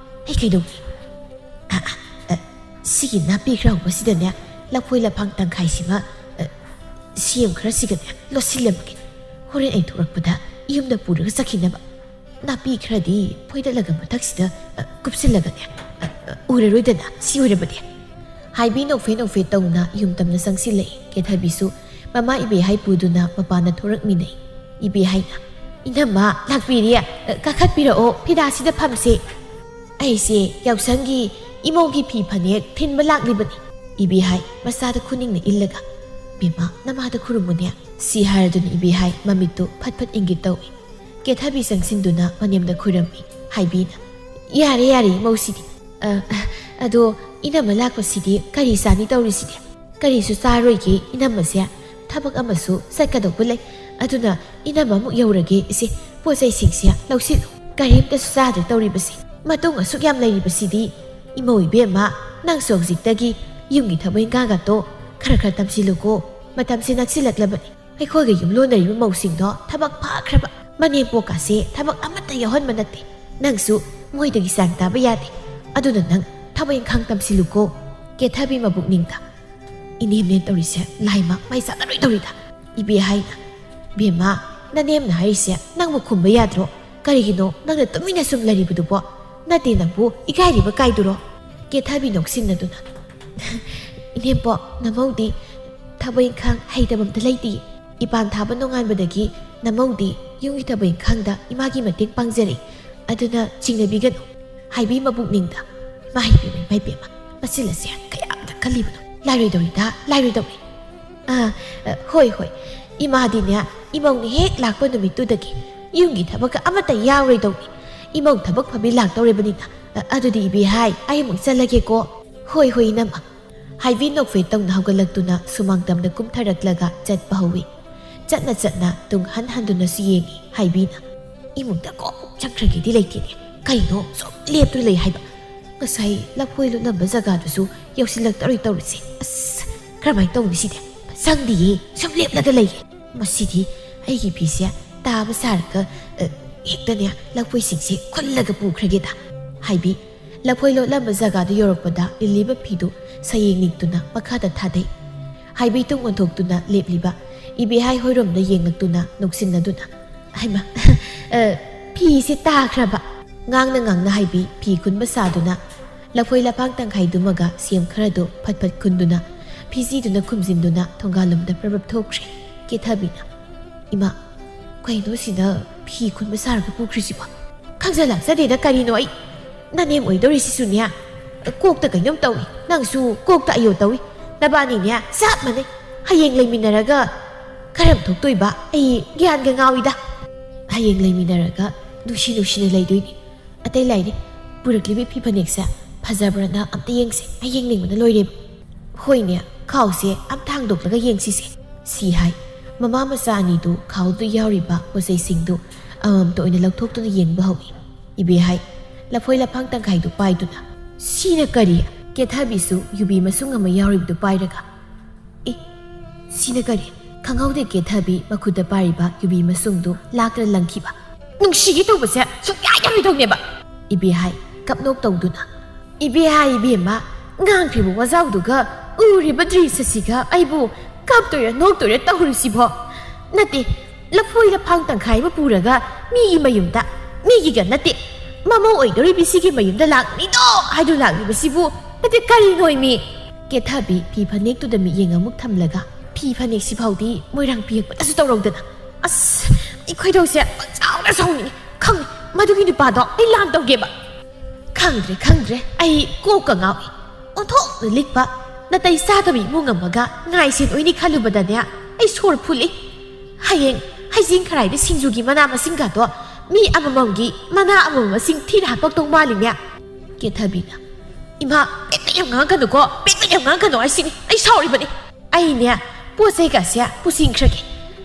ꯑꯩ ꯀꯩꯗꯧꯅꯤ? ꯑ, ꯑ, ꯑ, ꯁꯤꯒꯤ ꯅꯥꯄꯤ ꯈꯔ ꯍꯧꯕꯁꯤꯗꯅꯦ ꯂꯐꯣꯏ ꯂꯐꯥꯡ ꯇꯪꯈꯥꯏꯁꯤꯃ, ꯑ, ꯁꯦꯝ ꯈꯔꯁꯤꯒꯅꯦ ꯂꯣꯠꯁꯤꯜꯂꯝꯃꯒꯦ꯫ ꯍꯣꯔꯦꯟ ꯑꯩ ꯊꯣꯛꯂꯛꯄꯗ ꯌꯨꯝꯗ ꯄꯨꯔꯒ ꯆꯠꯈꯤꯅꯕ꯫ ꯅꯥꯄꯤ ꯈꯔꯗꯤ ꯐꯣꯏꯗꯠꯂꯒ ꯃꯊꯛꯁꯤꯗ, ꯑ, ꯀꯨꯞꯁꯤꯜꯂꯒꯅꯦ, ꯑ, ꯑ, ꯎꯔꯔꯣꯏꯗꯅ ꯁꯤ ꯑꯣꯏꯔꯕꯗꯤ꯫ ꯍꯥꯏꯕꯤ ꯅꯣꯛꯐꯦ ꯅꯣꯛꯐꯦ ꯇꯧꯅ ꯌꯨꯝ ꯇꯝꯅ ꯆꯪꯁꯤꯜꯂꯛꯏ꯫ ꯀꯦꯊꯕꯤꯁꯨ ꯃꯃꯥ ꯏꯕꯦꯍꯥꯏ ꯄꯨꯗꯨꯅ ꯃꯄꯥꯟꯗ ꯊꯣꯔꯛꯃꯤꯟꯅꯩ꯫ ꯏꯕꯦꯍꯥꯏꯅ, "ꯏꯅꯝꯃ ꯂꯥꯛꯄꯤꯔꯦ, ꯑ, ꯀꯥꯈꯠꯄꯤꯔꯛꯑꯣ, ꯐꯤꯗꯥꯁꯤꯗ ꯐꯝꯁꯦ꯫ ꯑꯩꯁꯦ ꯌꯥꯎꯁꯪꯒꯤ ꯏꯃꯧꯒꯤ ꯐꯤ ꯐꯅꯦꯛ ꯊꯤꯟꯕ ꯂꯥꯛꯂꯤꯕꯅꯤ꯫" ꯏꯕꯦꯍꯥꯏ ꯃꯆꯥꯗ ꯈꯨꯅꯤꯡꯅ ꯏꯜꯂꯒ, "ꯕꯦꯝꯃ, ꯅꯃꯥꯗ ꯈꯨꯔꯨꯝꯃꯨꯅꯦ꯫" ꯁꯤ ꯍꯥꯏꯔꯗꯨꯅ ꯏꯕꯦꯍꯥꯏ ꯃꯃꯤꯠꯇꯨ ꯐꯠ ꯐꯠ ꯏꯪꯒꯤꯠ ꯇꯧꯏ꯫ ꯀꯦꯊꯕꯤ ꯆꯪꯁꯤꯟꯗꯨꯅ ꯃꯅꯦꯝꯗ ꯈꯨꯔꯝꯃꯤ꯫ ꯍꯥꯏꯕꯤꯅ, "ꯌꯥꯔꯦ, ꯌꯥꯔꯦ, ꯏꯃꯧꯁꯤꯗꯤ꯫ ꯑ, ꯑꯗꯣ ꯏꯅꯝꯃ ꯂꯥꯛꯄꯁꯤꯗꯤ ꯀꯔꯤ ꯆꯥꯅꯤ ꯇꯧꯔꯤꯁꯤꯗꯤ? ꯀꯔꯤꯁꯨ ꯆꯥꯔꯣꯏꯒꯦ, ꯏꯅꯝꯃꯁꯦ ꯊꯕꯛ ꯑꯃꯁꯨ ꯆꯠꯀꯗꯧꯕ ꯂꯩ꯫ ꯑꯗꯨꯅ ꯏꯅꯝꯃ ꯑꯃꯨꯛ ꯌꯧꯔꯒꯦ ꯏꯆꯦ, ꯄꯣꯠ ꯆꯩꯁꯤꯡꯁꯦ ꯂꯧꯁꯤꯜꯂꯨ꯫ ꯀꯔꯤꯝꯇꯁꯨ ꯆꯥꯗ꯭ꯔꯦ ꯇꯧꯔꯤꯕꯁꯤ꯫ ꯃꯇꯨꯡ ꯑꯁꯨꯛ ꯌꯥꯝ ꯂꯩꯔꯤꯕꯁꯤꯗꯤ ꯏꯃꯧ ꯏꯕꯦꯝꯃ, ꯅꯪꯁꯨ ꯍꯧꯖꯤꯛꯇꯒꯤ ꯌꯨꯝꯒꯤ ꯊꯕꯛ ꯏꯪꯈꯥꯡꯒꯇꯣ ꯈꯔ ꯈꯔ ꯇꯝꯁꯤꯜꯂꯨꯀꯣ꯫ ꯃꯇꯝꯁꯦ ꯅꯛꯁꯤꯜꯂꯛꯂꯕꯅꯤ꯫ ꯑꯩꯈꯣꯏꯒ ꯌꯨꯝꯂꯣꯟꯅꯔꯤꯕ ꯃꯧꯁꯤꯡꯗꯣ ꯊꯕꯛ ꯐꯈ꯭ꯔꯕ꯫ ꯃꯅꯦꯝꯄꯣꯛꯀꯥꯁꯦ ꯊꯕꯛ ꯑꯃꯠꯇ ꯌꯥꯎꯍꯟꯕ ꯅꯠꯇꯦ꯫ ꯅꯪꯁꯨ ꯃꯣꯏꯗꯒꯤ ꯆꯥꯡ ꯇꯥꯕ ꯌꯥꯗꯦ꯫ ꯑꯗꯨꯅ ꯅꯪ ꯊꯕꯛ ꯏꯪꯈꯥꯡ ꯇꯝꯁꯤꯜꯂꯨꯀꯣ꯫" ꯀꯦꯊꯕꯤ ꯃꯕꯨꯛꯅꯤꯡꯗ, "ꯏꯅꯦꯝꯅꯦ ꯇꯧꯔꯤꯁꯦ ꯂꯥꯏꯃꯛ ꯃꯥꯏ ꯆꯥꯟꯅꯔꯣꯏ ꯇꯧꯔꯤꯗ꯫" ꯏꯕꯦꯍꯥꯏꯅ, "ꯕꯦꯝꯃ, ꯅꯅꯦꯝꯅ ꯍꯥꯏꯔꯤꯁꯦ ꯅꯪꯕꯨ ꯈꯨꯝꯕ ꯌꯥꯗ꯭ꯔꯣ? ꯀꯔꯤꯒꯤꯅꯣ ꯅꯪꯅ ꯇꯨꯃꯤꯟꯅ ꯁꯨꯝ ꯂꯩꯔꯤꯕꯗꯨꯕꯣ? ꯅꯠꯇꯦ ꯅꯪꯕꯨ ꯏꯀꯥꯏꯔꯤꯕ ꯀꯥꯏꯗꯨꯔꯣ?" ꯀꯦꯊꯕꯤ ꯅꯣꯛꯁꯤꯟꯅꯗꯨꯅ, "ꯏꯅꯦꯝꯄꯣꯛ, ꯅꯃꯧꯗꯤ ꯊꯕꯛ ꯏꯪꯈꯥꯡ ꯍꯩꯇꯕ ꯑꯝꯇ ꯂꯩꯇꯦ꯫ ꯏꯄꯥꯟ ꯊꯥꯕ ꯅꯣꯡꯉꯥꯟꯕꯗꯒꯤ ꯅꯃꯧꯗꯤ ꯌꯨꯝꯒꯤ ꯊꯕꯛ ꯏꯪꯈꯥꯡꯗ ꯏꯃꯥꯒꯤ ꯃꯇꯦꯡ ꯄꯥꯡꯖꯔꯦ꯫ ꯑꯗꯨꯅ ꯆꯤꯡꯅꯕꯤꯒꯅꯨ꯫" ꯍꯥꯏꯕꯤ ꯃꯕꯨꯛꯅꯤꯡꯗ, "ꯏꯃꯥ ꯏꯕꯦꯝꯃ, ꯏꯃꯥ ꯏꯕꯦꯝꯃ, ꯃꯆꯤꯜ ꯑꯁꯦ ꯀꯌꯥꯝꯇ ꯀꯜꯂꯤꯕꯅꯣ? ꯂꯥꯏꯔꯣꯏꯗꯧꯔꯤꯗ, ꯂꯥꯏꯔꯣꯏꯗꯧꯔꯤ꯫ ꯑꯥ, ꯑ, ꯍꯣꯏ, ꯍꯣꯏ, ꯏꯃꯥꯗꯤꯅꯦ, ꯏꯃꯧꯅ ꯍꯦꯛ ꯂꯥꯛꯄ ꯅꯨꯃꯤꯠꯇꯨꯗꯒꯤ ꯌꯨꯝꯒꯤ ꯊꯕꯛꯀ ꯑꯃꯠꯇ ꯌꯥꯎꯔꯣꯏꯗꯧꯅꯤ꯫ ꯏꯃꯧ ꯊꯕꯛ ꯐꯕꯤ ꯂꯥꯛꯇꯧꯔꯤꯕꯅꯤꯅ꯫ ꯑ, ꯑꯗꯨꯗꯤ ꯏꯕꯦꯍꯥꯏ, ꯑꯩ ꯑꯃꯨꯛ ꯆꯠꯂꯒꯦꯀꯣ꯫" "ꯍꯣꯏ, ꯍꯣꯏ, ꯏꯅꯝꯃ꯫" ꯍꯥꯏꯕꯤ ꯅꯣꯛꯐꯦꯠ ꯇꯧꯅ ꯍꯧꯒꯠꯂꯛꯇꯨꯅ ꯁꯨꯃꯥꯡ ꯇꯝꯗ ꯀꯨꯝꯊꯔꯛꯂꯒ ꯆꯠꯄ ꯍꯧꯏ꯫ ꯆꯠꯅ ꯆꯠꯅ ꯇꯨꯡ ꯍꯟ ꯍꯟꯗꯨꯅꯁꯨ ꯌꯦꯡꯏ꯫ ꯍꯥꯏꯕꯤꯅ, "ꯏꯃꯨꯡꯗ ꯀꯣꯛ ꯆꯪꯈ꯭ꯔꯒꯦꯗꯤ ꯂꯩꯇꯦꯅꯦ꯫ ꯀꯩꯅꯣ ꯁꯨꯝ ꯂꯦꯞꯇꯨꯅ ꯂꯩ ꯍꯥꯏꯕ?" ꯉꯁꯥꯏ ꯂꯐꯣꯏ ꯂꯣꯠꯂꯝꯕ ꯖꯒꯥꯗꯨꯁꯨ ꯌꯧꯁꯤꯜꯂꯛꯇꯧꯔꯤ ꯇꯧꯔꯤꯁꯦ꯫ ꯑꯁ, ꯀꯔꯝꯍꯥꯏꯅ ꯇꯧꯅꯤ ꯁꯤꯗꯤ? ꯁꯪꯗꯤꯌꯦ, ꯁꯨꯝ ꯂꯦꯞꯂꯒ ꯂꯩꯌꯦ꯫ ꯃꯁꯤꯗꯤ ꯑꯩꯒꯤ ꯐꯤꯁꯦ ꯇꯥꯕ ꯁꯥꯔꯒ, ꯑ, ꯍꯦꯛꯇꯅꯦ ꯂꯐꯣꯏꯁꯤꯡꯁꯦ ꯈꯨꯜꯂꯒ ꯄꯨꯈ꯭ꯔꯒꯦꯗ꯫ ꯍꯥꯏꯕꯤ, ꯂꯐꯣꯏ ꯂꯣꯠꯂꯝꯕ ꯖꯒꯥꯗꯨ ꯌꯧꯔꯛꯄꯗ ꯂꯤꯂꯤꯕ ꯐꯤꯗꯨ ꯁꯌꯦꯡ ꯅꯤꯛꯇꯨꯅ ꯃꯈꯥꯗ ꯊꯥꯗꯩ꯫ ꯍꯥꯏꯕꯤ ꯇꯨꯡ ꯑꯣꯟꯊꯣꯛꯇꯨꯅ ꯂꯦꯞꯂꯤꯕ ꯏꯕꯦꯍꯥꯏ ꯍꯣꯏꯔꯣꯝꯗ ꯌꯦꯡꯂꯛꯇꯨꯅ ꯅꯣꯛꯁꯤꯟꯅꯗꯨꯅ, "ꯍꯩꯃꯥ, ꯑ, ꯐꯤꯁꯦ ꯇꯥꯈ꯭ꯔꯕ?" ꯉꯥꯡꯅ ꯉꯥꯡꯅ ꯍꯥꯏꯕꯤ ꯐꯤ ꯈꯨꯟꯕ ꯁꯥꯗꯨꯅ ꯂꯐꯣꯏ ꯂꯐꯥꯡ ꯇꯪꯈꯥꯏꯗꯨꯃꯒ ꯁꯦꯝ ꯈꯔꯗꯨ ꯐꯠ ꯐꯠ ꯈꯨꯟꯗꯨꯅ ꯐꯤꯖꯤꯗꯨꯅ ꯈꯨꯝꯖꯤꯟꯗꯨꯅ ꯊꯣꯡꯒꯥꯜꯂꯣꯝꯗ ꯄ꯭ꯔꯞ ꯄ꯭ꯔꯞ ꯊꯣꯛꯈ꯭ꯔꯦ꯫ ꯀꯦꯊꯕꯤꯅ, "ꯏꯃꯥ, ꯀꯩꯅꯣ ꯁꯤꯗ ꯐꯤ ꯈꯨꯟꯕ ꯁꯥꯔꯒ ꯄꯨꯈ꯭ꯔꯤꯁꯤꯕꯣ? ꯈꯪꯖ ꯂꯥꯛꯆꯗꯦꯗ ꯀꯔꯤꯅꯣ ꯑꯩ꯫ ꯅꯅꯦꯝ ꯑꯣꯏꯗꯧꯔꯤꯁꯤꯁꯨꯅꯦ, ꯀꯣꯛꯇ ꯀꯩꯅꯣꯝ ꯇꯧꯏ, ꯅꯪꯁꯨ ꯀꯣꯛꯇ ꯑꯌꯣ ꯇꯧꯏ꯫ ꯅꯕꯥꯅꯤꯅꯦ ꯆꯞ ꯃꯥꯟꯅꯩ꯫ ꯍꯌꯦꯡ ꯂꯩꯃꯤꯟꯅꯔꯒ ꯀꯔꯝ ꯊꯣꯛꯇꯣꯏꯕ? ꯑꯩ ꯒ꯭ꯌꯥꯟꯒ ꯉꯥꯎꯏꯗ꯫ ꯍꯌꯦꯡ ꯂꯩꯃꯤꯟꯅꯔꯒ ꯅꯨꯡꯁꯤ ꯅꯨꯡꯁꯤꯅ ꯂꯩꯗꯣꯏꯅꯤ꯫ ꯑꯇꯩ ꯂꯥꯏꯔꯤ, ꯄꯨꯔꯛꯂꯤꯕꯤ ꯐꯤ ꯐꯅꯦꯛꯁꯦ ꯐꯖꯕ꯭ꯔꯅ ꯑꯝꯇ ꯌꯦꯡꯁꯦ꯫ ꯑꯩ ꯌꯦꯡꯅꯤꯡꯕꯅ ꯂꯣꯏꯔꯦꯕ꯫" "ꯍꯣꯏꯅꯦ, ꯈꯥꯎꯁꯦ ꯑꯝꯇ ꯍꯥꯡꯗꯣꯛꯂꯒ ꯌꯦꯡꯁꯤꯁꯦ", ꯁꯤ ꯍꯥꯏ꯫ ꯃꯃꯥ ꯃꯆꯥ ꯑꯅꯤꯗꯨ ꯈꯥꯎꯗꯨꯗ ꯌꯥꯎꯔꯤꯕ ꯄꯣꯠ ꯆꯩꯁꯤꯡꯗꯨ ꯑꯃꯃꯝꯇ ꯑꯣꯏꯅ ꯂꯧꯊꯣꯛꯇꯨꯅ ꯌꯦꯡꯕ ꯍꯧꯏ꯫ ꯏꯕꯦꯍꯥꯏ ꯂꯐꯣꯏ ꯂꯐꯥꯡ ꯇꯪꯈꯥꯏꯗꯨ ꯄꯥꯏꯗꯨꯅ, "ꯁꯤꯅ ꯀꯔꯤ?" ꯀꯦꯊꯕꯤꯁꯨ ꯌꯨꯕꯤ ꯃꯁꯨꯡ ꯑꯃ ꯌꯥꯎꯔꯤꯕꯗꯨ ꯄꯥꯏꯔꯒ, "ꯑꯦ, ꯁꯤꯅ ꯀꯔꯤ?" ꯈꯪꯍꯧꯗꯦ ꯀꯦꯊꯕꯤ ꯃꯈꯨꯠꯇ ꯄꯥꯏꯔꯤꯕ ꯌꯨꯕꯤ ꯃꯁꯨꯡꯗꯨ ꯂꯥꯛꯇꯅ ꯂꯪꯈꯤꯕ꯫ "ꯅꯨꯡꯁꯤꯒꯦ ꯇꯧꯕꯁꯦ ꯁꯨꯡꯌꯥ ꯌꯥꯔꯣꯏꯗꯧꯅꯦꯕ꯫" ꯏꯕꯦꯍꯥꯏ ꯀꯞꯅꯣꯛ ꯇꯧꯗꯨꯅ, "ꯏꯕꯦꯍꯥꯏ ꯏꯕꯦꯝꯃ, ꯉꯥꯡꯈ꯭ꯔꯤꯕ ꯋꯥꯖꯥꯎꯗꯨꯒ ꯎꯔꯤꯕ ꯗ꯭ꯔꯤꯁ꯭ꯌꯁꯤꯒ ꯑꯩꯕꯨ ꯀꯞꯇꯣꯏꯔ ꯅꯣꯛꯇꯣꯏꯔ ꯇꯧꯔꯤꯁꯤꯕꯣ? ꯅꯠꯇꯦ, ꯂꯐꯣꯏ ꯂꯐꯥꯡ ꯇꯪꯈꯥꯏ ꯑꯃ ꯄꯨꯔꯒ ꯃꯤꯒꯤ ꯃꯌꯨꯝꯗ, ꯃꯤꯒꯤꯒ ꯅꯠꯇꯦ, ꯃꯃꯧ ꯑꯣꯏꯗꯧꯔꯤꯕꯤ ꯁꯤꯒꯤ ꯃꯌꯨꯝꯗ ꯂꯥꯛꯅꯤꯗꯣ ꯍꯥꯏꯗꯨ ꯂꯥꯛꯂꯤꯕꯁꯤꯕꯨ ꯅꯠꯇꯦ ꯀꯔꯤꯅꯣꯏꯃꯤ?" ꯀꯦꯊꯕꯤ ꯐꯤ ꯐꯅꯦꯛꯇꯨꯗ ꯃꯤꯠꯌꯦꯡ ꯑꯃꯨꯛ ꯊꯝꯂꯒ, "ꯐꯤ ꯐꯅꯦꯛꯁꯤ ꯐꯥꯎꯗꯤ ꯃꯣꯏꯔꯥꯡ ꯄꯤꯔꯛꯄꯗꯁꯨ ꯇꯧꯔꯧꯗꯅ꯫ ꯑꯁ, ꯑꯩ ꯈꯣꯏꯗꯧꯁꯦ ꯄꯪꯁꯥꯎꯗ ꯁꯥꯎꯅꯤꯡꯉꯤ꯫ ꯈꯪꯉꯦ, ꯃꯗꯨꯒꯤ ꯅꯨꯄꯥꯗꯣ ꯑꯩ ꯂꯥꯟ ꯇꯧꯒꯦꯕ꯫ ꯈꯪꯗ꯭ꯔꯦ, ꯈꯪꯗ꯭ꯔꯦ, ꯑꯩ ꯀꯣꯛꯀ ꯉꯥꯎꯏ꯫ ꯑꯣꯟꯊꯣꯛꯅ ꯂꯤꯛꯄ, ꯅꯥꯇꯩ ꯆꯥꯗꯕ ꯏꯃꯨꯡ ꯑꯃꯒ ꯉꯥꯏꯁꯦꯟ ꯑꯣꯏꯅꯤ ꯈꯜꯂꯨꯕꯗꯅꯦ ꯑꯩ ꯁꯣꯔ ꯐꯨꯜꯂꯤ꯫ ꯍꯌꯦꯡ ꯍꯩꯖꯤꯡ ꯈꯔꯥꯏꯗ ꯁꯤꯡꯖꯨꯒꯤ ꯃꯅꯥ ꯃꯁꯤꯡꯒꯗꯣ ꯃꯤ ꯑꯃꯃꯝꯒꯤ ꯃꯅꯥ ꯑꯃꯃꯝ ꯃꯁꯤꯡ ꯊꯤꯅ ꯍꯥꯞꯄꯛꯇꯧ ꯃꯥꯜꯂꯤꯅꯦ꯫" ꯀꯦꯊꯕꯤꯅ, "ꯏꯃꯥ, ꯄꯦꯠ ꯄꯦꯠ ꯌꯥꯝ ꯉꯥꯡꯉꯛꯀꯅꯨꯀꯣ, ꯄꯦꯠ ꯄꯦꯠ ꯌꯥꯝ ꯉꯥꯡꯉꯛꯀꯅꯨ ꯍꯥꯏꯁꯤꯅꯤ, ꯑꯩ ꯁꯥꯎꯔꯤꯕꯅꯤ꯫ ꯑꯩꯅꯦ ꯄꯣꯠ ꯆꯩꯒꯁꯦ ꯄꯨꯁꯤꯟꯈ꯭ꯔꯒꯦ꯫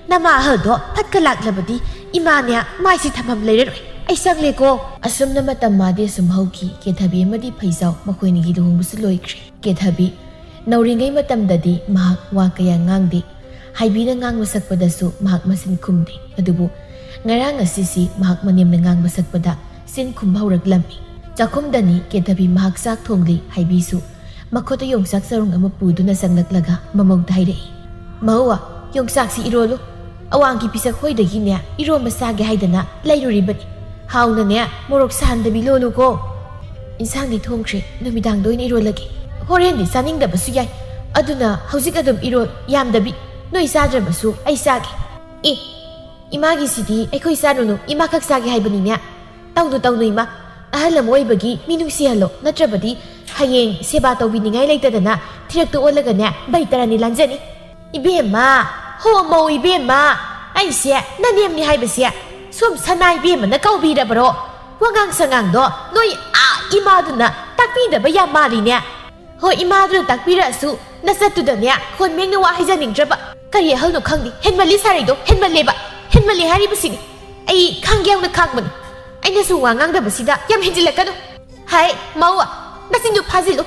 ꯅꯃꯥ ꯑꯍꯜꯗꯣ ꯐꯠꯀ ꯂꯥꯛꯂꯕꯗꯤ ꯏꯃꯥꯅꯦ ꯃꯥꯏꯁꯦ ꯊꯝꯐꯝ ꯂꯩꯔꯔꯣꯏ꯫ ꯑꯩ ꯁꯪꯂꯦꯀꯣ꯫ ꯑꯁꯨꯝꯅ ꯃꯇꯝ ꯃꯥꯗꯤ ꯑꯁꯨꯝ ꯍꯧꯈꯤ꯫ ꯀꯦꯊꯕꯤ ꯑꯃꯗꯤ ꯐꯩꯖꯥꯎ ꯃꯈꯣꯏꯅꯤꯒꯤ ꯂꯨꯍꯣꯡꯕꯁꯨ ꯂꯣꯏꯈ꯭ꯔꯦ꯫ ꯀꯦꯊꯕꯤ ꯅꯧꯔꯤꯉꯩ ꯃꯇꯝꯗꯗꯤ ꯃꯍꯥꯛ ꯋꯥ ꯀꯌꯥ ꯉꯥꯡꯗꯦ꯫ ꯍꯥꯏꯕꯤꯅ ꯉꯥꯡꯕ ꯁꯛꯄꯗꯁꯨ ꯃꯍꯥꯛ ꯃꯆꯤꯟ ꯈꯨꯝꯗꯦ꯫ ꯑꯗꯨꯕꯨ ꯉꯔꯥꯡ ꯑꯁꯤꯁꯤ ꯃꯍꯥꯛ ꯃꯅꯦꯝꯅ ꯉꯥꯡꯕ ꯁꯛꯄꯗ ꯆꯤꯟ ꯈꯨꯝꯕ ꯍꯧꯔꯛꯂꯝꯃꯤ꯫ ꯆꯥꯛꯈꯨꯝꯗꯅꯤ ꯀꯦꯊꯕꯤ ꯃꯍꯥꯛ ꯆꯥꯛ ꯊꯣꯡꯂꯤ꯫ ꯍꯥꯏꯕꯤꯁꯨ ꯃꯈꯨꯠꯇ ꯌꯣꯡꯆꯥꯛ ꯆꯔꯣꯡ ꯑꯃ ꯄꯨꯗꯨꯅ ꯆꯪꯂꯛꯂꯒ ꯃꯃꯧꯗ ꯍꯥꯏꯔꯛꯏ, "ꯃꯧ, ꯌꯣꯡꯆꯥꯛꯁꯤ ꯏꯔꯣꯜꯂꯨ꯫ ꯑꯋꯥꯡꯒꯤ ꯄꯤꯁꯛ ꯍꯣꯏꯗꯒꯤꯅꯦ ꯏꯔꯣꯝꯕ ꯆꯥꯒꯦ ꯍꯥꯏꯗꯅ ꯂꯩꯔꯨꯔꯤꯕꯅꯤ꯫ ꯍꯥꯎꯅꯅꯦ ꯃꯣꯔꯣꯛ ꯁꯥꯍꯟꯗꯕꯤ ꯂꯣꯜꯂꯨꯀꯣ꯫ ꯏꯟꯁꯥꯡꯗꯤ ꯊꯣꯡꯈ꯭ꯔꯦ, ꯅꯨꯃꯤꯗꯥꯡꯗ ꯑꯣꯏꯅ ꯏꯔꯣꯜꯂꯒꯦ꯫ ꯍꯣꯔꯦꯟꯗꯤ ꯆꯥꯅꯤꯡꯗꯕꯁꯨ ꯌꯥꯏ, ꯑꯗꯨꯅ ꯍꯧꯖꯤꯛ ꯑꯗꯨꯝ ꯏꯔꯣꯜ, ꯌꯥꯝꯗꯕꯤ꯫ ꯅꯣꯏ ꯆꯥꯗ꯭ꯔꯕꯁꯨ ꯑꯩ ꯆꯥꯒꯦ꯫" "ꯑꯦ, ꯏꯃꯥꯒꯤꯁꯤꯗꯤ ꯑꯩꯈꯣꯏ ꯆꯥꯔꯨꯅꯨ, ꯏꯃꯥ ꯈꯛ ꯆꯥꯒꯦ ꯍꯥꯏꯕꯅꯤꯅꯦ꯫ ꯇꯧꯅꯨ, ꯇꯧꯅꯨ ꯏꯃꯥ, ꯑꯍꯜ ꯑꯃ ꯑꯣꯏꯕꯒꯤ ꯃꯤꯅꯨꯡꯁꯤ ꯍꯜꯂꯣ, ꯅꯠꯇ꯭ꯔꯕꯗꯤ ꯍꯌꯦꯡ ꯁꯦꯕꯥ ꯇꯧꯕꯤꯅꯤꯡꯉꯥꯏ ꯂꯩꯇꯗꯅ ꯊꯤꯔꯛꯇ ꯑꯣꯜꯂꯒꯅꯦ ꯕꯩꯇꯔꯥꯅꯤ ꯂꯥꯟꯖꯅꯤ꯫" "ꯏꯕꯦꯝꯃ, ꯍꯣ ꯃꯧ ꯏꯕꯦꯝꯃ, ꯑꯩꯁꯦ ꯅꯅꯦꯝꯅꯤ ꯍꯥꯏꯕꯁꯦ ꯁꯨꯝ ꯁꯅꯥ ꯏꯕꯦꯝꯃꯅ ꯀꯧꯕꯤꯔꯕꯔꯣ? ꯋꯥꯉꯥꯡ ꯁꯉꯥꯡꯗꯣ ꯅꯣꯏ ꯑꯥ ꯏꯃꯥꯗꯨꯅ ꯇꯥꯛꯄꯤꯗꯕ ꯌꯥꯝ ꯃꯥꯜꯂꯤꯅꯦ꯫" "ꯍꯣꯏ, ꯏꯃꯥꯗꯨꯅ ꯇꯥꯛꯄꯤꯔꯛꯑꯁꯨ ꯅꯁꯛꯇꯨꯗꯅꯦ ꯈꯣꯟꯃꯦꯡꯅ ꯋꯥ ꯍꯥꯏꯖꯅꯤꯡꯗ꯭ꯔꯕ꯫ ꯀꯔꯤ ꯑꯍꯜꯅꯣ ꯈꯪꯗꯦ, ꯍꯦꯟꯃꯜꯂꯤ ꯁꯥꯔꯩꯗꯣ, ꯍꯦꯟꯃꯜꯂꯦꯕ, ꯍꯦꯟꯃꯜꯂꯦ ꯍꯥꯏꯔꯤꯕꯁꯤꯅꯤ꯫ ꯑꯩ ꯈꯥꯡꯒꯦ ꯌꯥꯎꯅ ꯈꯥꯡꯕꯅꯤ꯫ ꯑꯩꯅꯁꯨ ꯋꯥ ꯉꯥꯡꯗꯕꯁꯤꯗ ꯌꯥꯝ ꯍꯦꯟꯖꯤꯜꯂꯛꯀꯅꯨ꯫" "ꯍꯥꯏ, ꯃꯧ, ꯅꯆꯤꯟꯗꯨ ꯐꯥꯖꯤꯜꯂꯨ꯫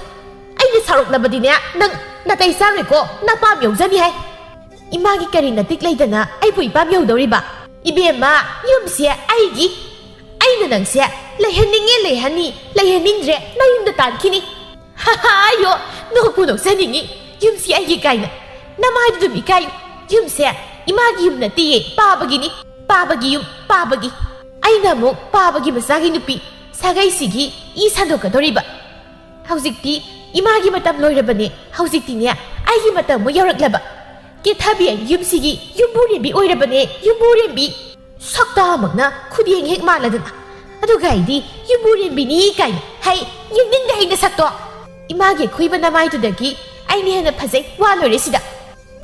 ꯑꯩꯅ ꯁꯥꯎꯔꯛꯂꯕꯗꯤꯅꯦ ꯅꯪ ꯅꯥꯇꯩ ꯆꯥꯔꯣꯏꯀꯣ, ꯅꯄꯥꯝ ꯌꯧꯖꯅꯤ ꯍꯥꯏ꯫" "ꯏꯃꯥꯒꯤ ꯀꯔꯤ ꯅꯇꯤꯛ ꯂꯩꯗꯅ ꯑꯩꯕꯨ ꯏꯄꯥꯝ ꯌꯧꯗꯧꯔꯤꯕ? ꯏꯕꯦꯝꯃ, ꯌꯨꯝꯁꯦ ꯑꯩꯒꯤ꯫ ꯑꯩꯅ ꯅꯪꯁꯦ ꯂꯩꯍꯟꯅꯤꯡꯉꯦ ꯂꯩꯍꯟꯅꯤ, ꯂꯩꯍꯟꯅꯤꯡꯗ꯭ꯔꯦ ꯅꯌꯨꯝꯗ ꯇꯥꯟꯈꯤꯅꯤ꯫" "ꯍꯥ ꯍꯥ, ꯑꯌꯣ, ꯅꯣꯛꯄꯨ ꯅꯣꯛꯆꯅꯤꯡꯉꯤ꯫ ꯌꯨꯝꯁꯤ ꯑꯩꯒꯤ ꯀꯥꯏꯅ꯫ ꯅꯃꯥꯏꯗꯨ ꯑꯗꯨꯝ ꯏꯀꯥꯏꯌꯨ꯫ ꯌꯨꯝꯁꯦ ꯏꯃꯥꯒꯤ ꯌꯨꯝ ꯅꯠꯇꯦꯌꯦ, ꯄꯥꯕꯒꯤꯅꯤ꯫ ꯄꯥꯕꯒꯤ ꯌꯨꯝ, ꯄꯥꯕꯒꯤ꯫ ꯑꯩꯅ ꯑꯃꯨꯛ ꯄꯥꯕꯒꯤ ꯃꯆꯥꯒꯤ ꯅꯨꯄꯤ ꯁꯥꯒꯩꯁꯤꯒꯤ ꯏ ꯁꯟꯗꯣꯛꯀꯗꯧꯔꯤꯕ꯫ ꯍꯧꯖꯤꯛꯇꯤ ꯏꯃꯥꯒꯤ ꯃꯇꯝ ꯂꯣꯏꯔꯕꯅꯦ꯫ ꯍꯧꯖꯤꯛꯇꯤꯅꯦ ꯑꯩꯒꯤ ꯃꯇꯝ ꯑꯃꯨꯛ ꯌꯧꯔꯛꯂꯕ꯫ ꯀꯦꯊꯕꯤ ꯑꯩ ꯌꯨꯝꯁꯤꯒꯤ ꯌꯨꯝꯕꯨꯔꯦꯝꯕꯤ ꯑꯣꯏꯔꯕꯅꯦ, ꯌꯨꯝꯕꯨꯔꯦꯝꯕꯤ꯫" ꯁꯛꯇꯥꯃꯛꯅ ꯈꯨꯗꯦꯡ ꯍꯦꯛ ꯃꯥꯜꯂꯗꯅ꯫ ꯑꯗꯨꯒ ꯑꯩꯗꯤ ꯌꯨꯝꯕꯨꯔꯦꯝꯕꯤꯅꯤ ꯀꯥꯏꯅ꯫ ꯍꯩ, ꯌꯦꯡꯅꯤꯡꯗꯦ ꯑꯩ ꯅꯁꯛꯇꯣ꯫ ꯏꯃꯥꯒꯤ ꯑꯈꯨꯏꯕ ꯅꯃꯥꯏꯗꯨꯗꯒꯤ ꯑꯩꯅ ꯍꯦꯟꯅ ꯐꯖꯩ, ꯋꯥ ꯂꯣꯏꯔꯦ ꯁꯤꯗ꯫